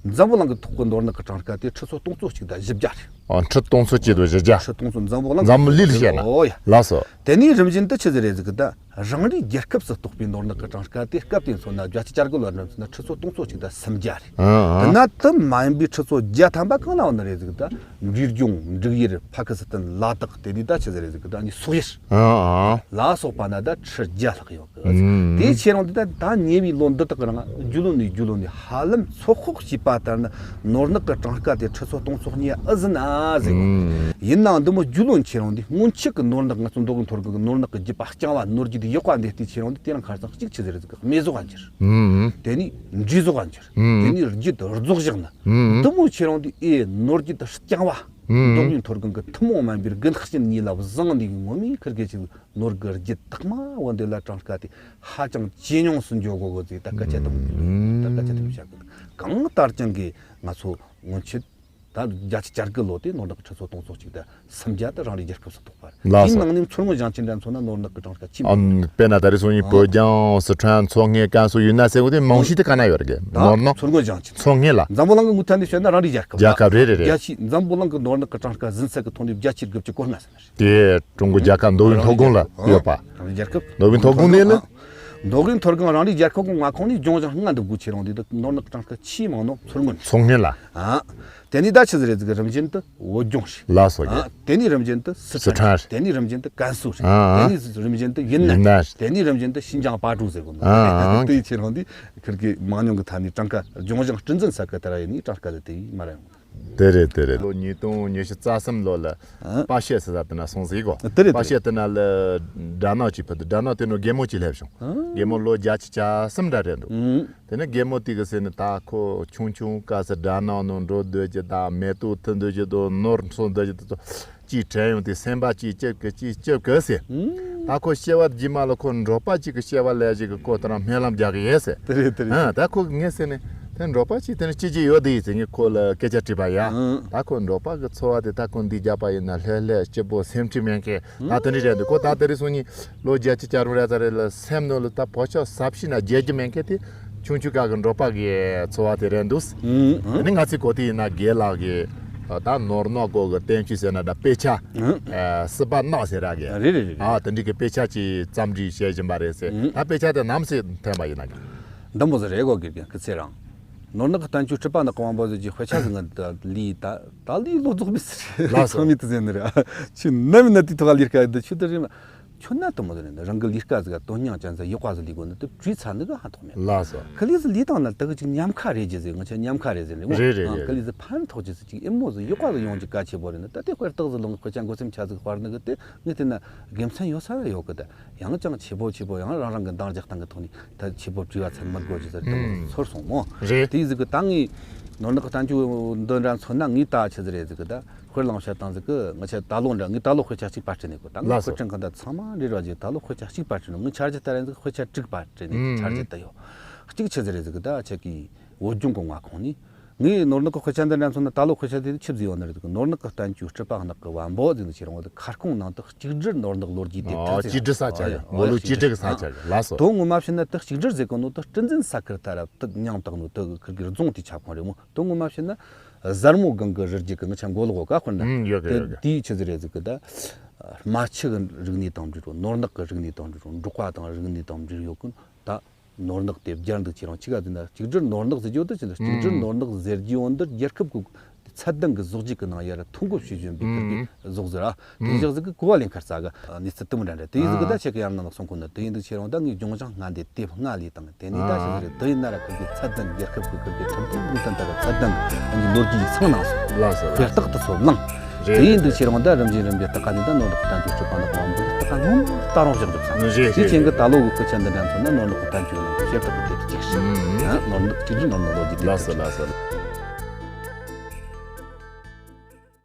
འཛམ་བུ་གླིང་གི་ཐོག་གི་ནོར་ནག་གི་གྲངས་ཀ་དེ་ཁྲི་ཚོ་སྟོང་ཚོ་གཅིག་དང་བཞི་བརྒྱ་རེད། ཨ། ཁྲི་སྟོང་ཚོ་གཅིག་དང་བཞི་བརྒྱ། ཁྲི་སྟོང་ཚོ་འཛམ་བུ་གླིང་། འཛམ་བུ་གླིང་ལ་བཤད་ན། ཨོ་ཡ། ལགས་སོ། དེ་ནས་རིམ་བཞིན་དུ་ཆི་ཟིག་རེད་ཟིག་གི་ད། རང་རེའི་རྒྱལ་ཁབ་སུ་གཏོགས་པའི་ནོར་ནག་གི་གྲངས་ཀ་དེ་སྐབས་དེ་མཚོན་ན་བརྒྱད་ཅུ་གྱ་དགུ་ལོ་རིམ་མཚོན་ན་ཁྲི་ཚོ་སྟོང་ཚོ་གཅིག་དང་སུམ་བརྒྱ་རེད། ཨང་། དེ་ན་དུ་མ་ཡིན་པའི་ཁྲི་ཚོ་བརྒྱ་ཐམ་པ་གང་ལ་བ་ནི་རེད་ཟིག་ད། འབྲས་ལྗོངས། འབྲུག་ཡུལ། ཕ་ཁི་སི་ཐན། ལ་དྭགས། དེ་ནས་ད་ཆི་ཟིག་རེད་ཟིག་ད་ནི་སོག་ཡུལ། ཨང་། ལ་སོགས་པ་ན་ད་ཁྲི་བརྒྱ་ལྷག་ཡོད་གི། ཨང་། དེའི་ཕྱིར་རང་དེ་ད་ད་ཉེ་བའི་ལོ་འདི་དག་རིང་རྒྱུས་ལོན་ནས་རྒྱུས་ལོན་ནས་ཧ་ལམ་ཚོད་དཔག་བྱས་པ་ལྟར་ན་ནོར་ནག་གི་གྲངས་ཀ་དེ་ཁྲི་ཚོ་སྟོང་ཚོ་གཉིས་ཨེ་ཟིན་ཨ་ཟེར་གོ། ཨང་། ཡིན་ནའང་འདི་མོ་རྒྱུས་ལོན་ཆེ་རུང་དེ་སྔོན་ཆད་ཀྱི་ནོར་ནག་ང་ཚོ་མདོ་དབུས་མཐོ་སྒང་གི་ནོར་ནག་གི་རྒྱུད་པ་རྐྱང་བ་ནོར་རྒྱུ་དེ་ཡག་པ་འདི་ལྟའི་ཆེ་རུང་དེ་དེ་རིང་ཁ་སང་གཅིག་ཆི་ཟེར་ཟིག་རྨས་བཟོ་ག་འགྱུར། ཨང་། དེ་ནས་འབྲས་བཟོ་ག་འགྱུར། ཨང་། དེ་ནས་རྒྱུད་རྫོགས་བཞག་ན། ཨང་། འདི་མོ་ཆེ་རུང་དེ་ཨེ་ནོར་རྒྱུད་དེ་རྐྱང་བ། ཨང་། མདོ་དབུས་མཐོ་སྒང་གི་ཐུན་མོང་མ་ཡིན་པའི་དགུན་ཁ་ཅན་གཉིས་ལ་བཟང་འདི་གི་ངོ་མའི་ཁིར་གེ་ཅིག་ནོར་གི་རྒྱུད་དག་མ་བོ་འདི་ལ་གྲངས་ཀ་དེ་ཧ་ཅང་ཇེ་ཉུང་སུ་འགྱོ་གོ་གི་ཟེར་ད་སྐད་ཆ་དེ་མོ་ད་སྐད་ཆ་དེ་མོ་བཤད་གི། གང་ལྟར་ཀྱང་གི་ང་ཚོ་སྔོན་ཆད་ད་བརྒྱད་ཅུ་གྱ་དགུ་ལོ་དེ་ནོར་ནག་ཁྲི་ཚོ་སྟོང་ཚོ་གཅིག་དང་སུམ་བརྒྱ་དེ་རང་རེའི་རྒྱལ་ཁབ་སུ་གཏོགས་པ་རེད། ལགས་སོ། དེའི་ནང་ནས་མཚོ་སྔོན་ཞིང་ཆེན་འདྲ་མཚོན་ན་ནོར་ནག་གི་གྲངས་ཀ་ཆེས་མང་། ཨ། དཔེར་ན་ད་རེས་སོང་ཡིན་ཨང་། བོད་ལྗོངས། སི་ཁྲོན། མཚོ་སྔོན། ཀན་སུའུ་ཡུན་ནན་ཟེར་གོ་དེ་མང་ཤོས་དེ་ག་ན་ཡོད་རེད་གི། ད་ནོར་ནག་མཚོ་སྔོན་ཞིང་ཆེན། མཚོ་སྔོན་ལ། འཛམ་བུ་གླིང་གི་མུ་མཐུད་ནས་བཤད་ན་རང་རེའི་རྒྱལ་ཁབ་ལ། རྒྱལ་ཁབ་རེད་རེད་རེད། རྒྱ་ཆེ་འཛམ་བུ་གླིང་གི་ནོར་ནག་གི་གྲངས་ཀ་ཟིན་ཚད་ཀྱི་ཐོག་ནས་བརྒྱ་ཆའི་དགུ་བཅུ་གོ་ལྔ་ཟིན་རེད། དེ་ཀྲུང་གོ་རྒྱལ་ཁབ་མདོ་དབུས་མཐོ་སྒང་ལ་ཡོད་པ། རང་རེའི་རྒྱལ་ཁབ། མདོ་དབུས་མཐོ་སྒང་ནས་ལ། མདོ་དབུས་མཐོ་སྒང་རང་རེའི་རྒྱལ་ཁབ་ཀྱི་མངའ་ཁོངས་ནས་ལྗོངས་ཞིང་མངའ་འདུ་དགོས་ཆེ་རུང་དེ་དག་ནོར་ནག་གྲངས་ཀ་ཆེས་མང་ནོ་མཚོ་སྔོན། མཚོ་སྔོན་ལ། ཨ། དེ་ནས་ད་ཆི་ཟིག་རེད་ཟིག་རིམ་བཞིན་དུ་བོད་ལྗོངས་རེད། ལགས་སོ་ཨ། རྒྱལ། དེ་ནས་རིམ་བཞིན་དུ་སི་སི་ཁྲོན་ཁྲོན་རེད། རེད། དེ་ནས་རིམ་བཞིན་དུ་ཀན་སུའུ་རེད། ཨ། དེ་ནས་རིམ་བཞིན་དུ་ཡུན་ནན་ཡུན་ནན་རེད། རེད། དེ་ནས་རིམ་བཞིན་དུ་ཤིན་ཅང་པ་ཀྲུའུ་ཟེར་གོ་ནོ། ཨ། དེའི་ཆེ་རུང་དེ་ཁིར་གི་མང་ཉུང་གི་ཐ་ནས་གྲངས་ཀ་ལྗོངས་ཞིང་སྤྲིན་འཛིན་ས་ཁུལ་དེ་ར་ཡིན་ནི་གྲངས་ཀ་ལ་དེ་ཡིས་མ་ར་ཡོང་། དེ་རེད་དེ་རེད། ལོ་ཉིས་སྟོང་ཉི་ཤུ་རྩ་གསུམ་ལོ་ལ་ཨ། པ་ཤེ་སི་ད་དེ་ན་སོང་ཟིག་གོ། དེ་རེད་པ་དེ་ཤེ་རེད། དེ་ན་ལ་སྦྲ་ནག་ཅིག་ཕུད་དེ། སྦྲ་ནག་དེ་ནོ་རྒན་མོ་ཅིག་སླེབས་བྱུང་། ཨ། རྒན་མོ་ལོ་བརྒྱད་ཅུ་གྱ་གསུམ་འདྲ་རེད་འདུག་ཨང་། དེ་ནས་རྒན་མོ་དེ་གི་ཟེར་ནི་ད་ཁོ་ཆུང་ཆུང་སྐབས་སུ་སྦྲ་ནག་ནང་འགྲོ་སྡོད་རྒྱུ་དང་མེ་ཏོག་འཐུ་སྡོད་རྒྱུ་དང་ནོར་འཚོ་སྡོད་རྒྱུ་དེ་ཚོ་ཅིག་དྲན་ཡོང་དུས་སེམས་པ་ཅིག་སྐྱིད་གི་ཅིག་སྐྱིད་གི་ཟེར། ཨང་། ད་ཁོ་སྐྱེ་བ་རྗེས་མ་ལ་ཁོ་འབྲོག་པ་ཅིག་གི་སྐྱེ་བ་ལེན་ཞིག་གི་ཁོ་དེ་རང་སྨོན་ལམ་རྒྱག་གི་ཡིན་ཟེར། དེ་རེད་དེ་རེད། ཨ། ད་ཁོ་ངས་ཟེར་ནས་དེ་འབྲོག་པ་ཅིག་དེ་ནས་སྐྱེ་རྒྱུ་ཡོད་དེ་ཡིན་ཟེར་ངས་ཁོ་ལ་སྐད་ཆ་དྲིས་པ་ཡ། ཨང་། ད་ཁོ་འབྲོག་པ་གི་འཚོ་བ་དེ་ད་ཁོ་འདི་རྒྱབ་པ་ཡིན་ན་ལྷོད་ལྷོད་སྐྱིད་པོ་སེམས་ཁྲལ་མེད་མཁན་ད་དེ་འདྲ་རེད་འདུག་ཁོ་ད་དེ་རིང་སང་ཉིན་ལོ་བརྒྱད་ཅུ་གྱ་རུ་རེད་ད་རེད་ལ་སེམས་ནང་ལ་ད་བོད་ཆོག་ཟབ་ཞིག་ན་བརྗེད་རྒྱུ་མེད་མཁན་དེ་ཆུང་ཆུང་སྐབས་ཀྱི་འབྲོག་པ་གི་འཚོ་བ་དེ་རེད་འདུག་ཨང་། དེ་ནི་ང་ཚོའི་གོ་དེ་ཡིན་ན་རྒན་ལགས་ཀྱིས་ད་ནོར་ནག་སྐོར་གྱི་བསྟན་བཅོས་ཟེར་ན་ད་དཔེ་ཆ། ཨང་། ཨ། སྲིད་པ་ནག་ཟེར་ར་གི། རེད་རེད་རེད། ཨ། དེ་འདྲའི་གི་དཔེ་ཆ་ཅིག་རྩོམ་སྒྲིག་བྱེད་བཞིན་པ་རེད་ཟེར། ཨང་། ད་དཔེ་ཆ་དེ་ནམ་ཟེར་ཐོན་པ་ཡིན་ན་གི། འདི་མོ་ཟེར་རེད་གོ་གི་གི་སྐུ་ཚེ་རིང་། ནོར་ནག་གི་བསྟན་བཅོས་སྲིད་པ་ནག་གི་དབང་པོ་ཟེར་གྱི་དཔེ་ཆ་ཟིག་ང་ད་ལས་ད་ད་ལས་ལོ་རྫོགས་མི་ཟེར་རེད། ལགས་སོ། ཚང་མས་དེ་ཟེར་ནི་རེད། ཁྱོད་ནམ་ཡིན་ན་དེའི་ཐོག་ལ་ལས་ཀ་ཡོད་ད་ཁྱོད་དེ་རེད་མ། ཁྱོད་ན་དུ་མོ་ཟེར་ནས་རང་གི་ལས་ཀ་ཟིག་དོན་སྙིང་ཅན་ཟིག་ཡག་པ་ཟིག་ལས་དགོས་ནི་དེ་བྲིས་ཚར་ནི་གི་ཧ་ཐོག་མེད། ལགས་སོ། ཁི་ལས་ཟིག་ལས་དང་ན་དེ་གི་ཅིག་ཉམས་ཁ་རེད་ཅི་ཟེར། ང་ཆ་ཉམས་ཁ་རེད་ཟེར་ནི་རེད་རེད། ཁི་ལས་ཟིག་ཕན་ཐོགས་ཅི་ཟིག་ཅིག་ཨེ་མོ་ཟིག་ཡག་པ་ཟིག་ཡོང་ཅིག་གལ་ཆེ་བོ་རེད་ནི། ད་དེ་དཔེ་རྟགས་ཟིག་ལོང་གི་དཔེ་ཆ་མགོ་སེམས་ཆ་ཟིག་དཔར་ནི་གི་དེ་ངས་བལྟས་ན་དགེ་མཚན་ཡོད་ས་ཡོད་གི། ད་ཡང་ཅང་ཆེ་བོ་ཆེ་བོ་ཡང་རང་རང་གི་འདང་རྒྱག་སྟངས་གི་ཐོག་ནས་ད་ཆེ་བོ་བྲིས་པ་ཚར་མི་དགོས་ཅི་ཟེར་དེ་ཚོར་སོང་མོ། རེད། དེ་ཟིག་གི་ད་ངས་ནོར་ནག་གི་བསྟན་བཅོས་འདི་འདྲ་མཚོན་ན་ངས་ད་ཆི་ཟིག་རེད་ཟིག་གི་ད། དཔེར་བླངས་བཤད་སྟངས་ཟིག་གི་ང་ཆ་ད་ལོ་འདྲ་ངས་ད་ལོ་དཔེ་ཆ་གཅིག་པར་སྐྲུན་ནས་གོ། ད་ལོ། ལགས་སོ། དཔེ་སྐྲུན་གི་ད་ཚང་མ་འདྲི་ར་ཇི་ད་ལོ་དཔེ་ཆ་གཅིག་པར་སྐྲུན་ནོ། ངས་འཆར་གཞི་ལྟར་ཡིན་ཟིག་དཔེ་ཆ་དྲུག་པར་སྐྲུན་ནས། ཨང་། འཆར་གཞི་ད་ཡོད། གཅིག་ཆི་ཟིག་རེད་ཟིག་གི་ད་ཁྱེད་ཀྱིས་བོད་ལྗོངས་གི་མངའ་ཁོངས་ནས་ ངས་ནོར་ནག་གི་དཔེ་ཆ་འདི་འདྲ་མཚོན་ན། ད་ལོ་དཔེ་ཆ་དེ་ཆི་ཟིག་ཡོད་ནི་རེད་ཟེར་གི། ནོར་ནག་གི་བསྟན་བཅོས་སྤྲུལ་པ་ནག་གི་བམ་པོ་ཟེར་ནི་ཁྱེར་འོང་དུས། ཁ་སྐོང་ནང་དུ་གཅིག་སྒྲིལ་ནོར་ནག་ལོ་རྒྱུས་དེབ་ཐེར་ཟེར། གཅིག་སྒྲིལ་ས་ཆ་གི། མོ་ལུ་གཅིག་སྒྲིལ་ས་ཆ་གི། ལགས་སོ། དོན་ངོ་མ་བཤད་ན་དེ་གཅིག་སྒྲིལ་ཟེར་གི་ནོ་དེ་སྲིད་འཛིན་ས་ཁུལ་ལྟར་དུ་མྱང་བཏགས་ནོ་དེ་གི་ཁུལ་གི་རྫོང་དེའི་ཁྱབ་ཁོངས་རེད་མོ། དོན་ངོ་མ་བཤད་ན་གཟར་མོ་སྒང་གི་རི་རྒྱུད་གི་ངི་ཆ་མགོ་ལོག་ག་དཔེར་ན། ཨུམ། ཡོད་གི། དེ་ཡོད་གི། དེའི་ཆི་ཟིག་རེད་ཟེར་གི། ད་རྨ་ཆུ་གི་རིག་གནས་དང་འབྲེལ་རོ། ནོར་ནག་གི་རིག་གནས་དང་འབྲེལ་རོ། འབྲོག་པ་དང་རིག་གནས་དང་འབྲེལ་ཡོད་གི། ད་ནོར་ནག་དེ་བརྒྱར་འདུག་ཁྱེར་འོང་ཆི་ག་ཟེར་ན། གཅིག་སྒྲིལ་ནོར་ནག་ཟེར་རྒྱུ་དེ་ཆི་ཟེར། གཅིག་སྒྲིལ་ནོར་ནག་ཟེར་རྒྱུ་འོ་འདིར་རྒྱལ་ཁབ་གི་ཚད་ལྡན་གི་གཟུགས་རྒྱུད་གི་ནང་ཡར་ཐོ་འགོད་བྱེད་བཞིན་པའི་ཁུལ་གི་གཟུགས་ཟེར་ར། དེ་བཞག་ཟིག་གི་གོ་བ་ལེན་ཁར་ས་གི་གནས་ཚུལ་དུ་མི་འདྲ་འདྲ་དེ་ཡིན་ཟིག་གི། ད་ཆེ་གི་ཡར་ནང་ལ་སོང་གོ་ན་དེ་ཡིན་འདུག་ཁྱེར་འོང་། ད་ངས་ལྗོངས་བྱང་ལྔ་འདི་དེབ་ལྔ་ལས་དང་། དེ་ནས་ད་ཆི་ཟིག་རེད། དེ་ཡིན་ན་ར་ཁུལ་གི་ཚད་ལྡན། རྒྱལ་ཁབ་གི་ཁུལ་གི་ཁྲིམས་མཐུན་ལུགས་མཐུན་ལྟར་གི་ཚད་ལྡན་གི་ལོ་རྒྱུས་ཡིག་ཚང་ནང་སོང་། ལགས་སོ། དཔེ་རྟགས་དེ་ཚོ་བླངས། རེད། དེ་ཡིན་འདུག་ཁྱེར་འོང་། ད་རིམ་བཞིན་རིམ་བཞིན་ད་ག་ནས་ད་ནོར་ནག་བསྟན་བཅོས་སྤྲུལ་པ་ནག་གི་བམ་པོ་འདི་ད་ག་སྔོན་མ་ད་རུང་བཞག་འཇོག་ས། རེད། དེ་རེད། ཆེན་གི་རེད། ད་ལོ་གི་དཔེ་ཆ་འདི་འདྲ་མཚོན་ན་ནོར་ནག་གི་བསྟན་བཅོས་ནང་གི་བཤད་སྟངས་དེབ་གཅིག་ཞིག་ཨུམ། ནོར་ནག་གཅིག་སྒྲིལ་ནོར་ནག་ལོ་རྒྱུས་དེབ་ལགས་སོ། ཐེར་ལགས་སོ།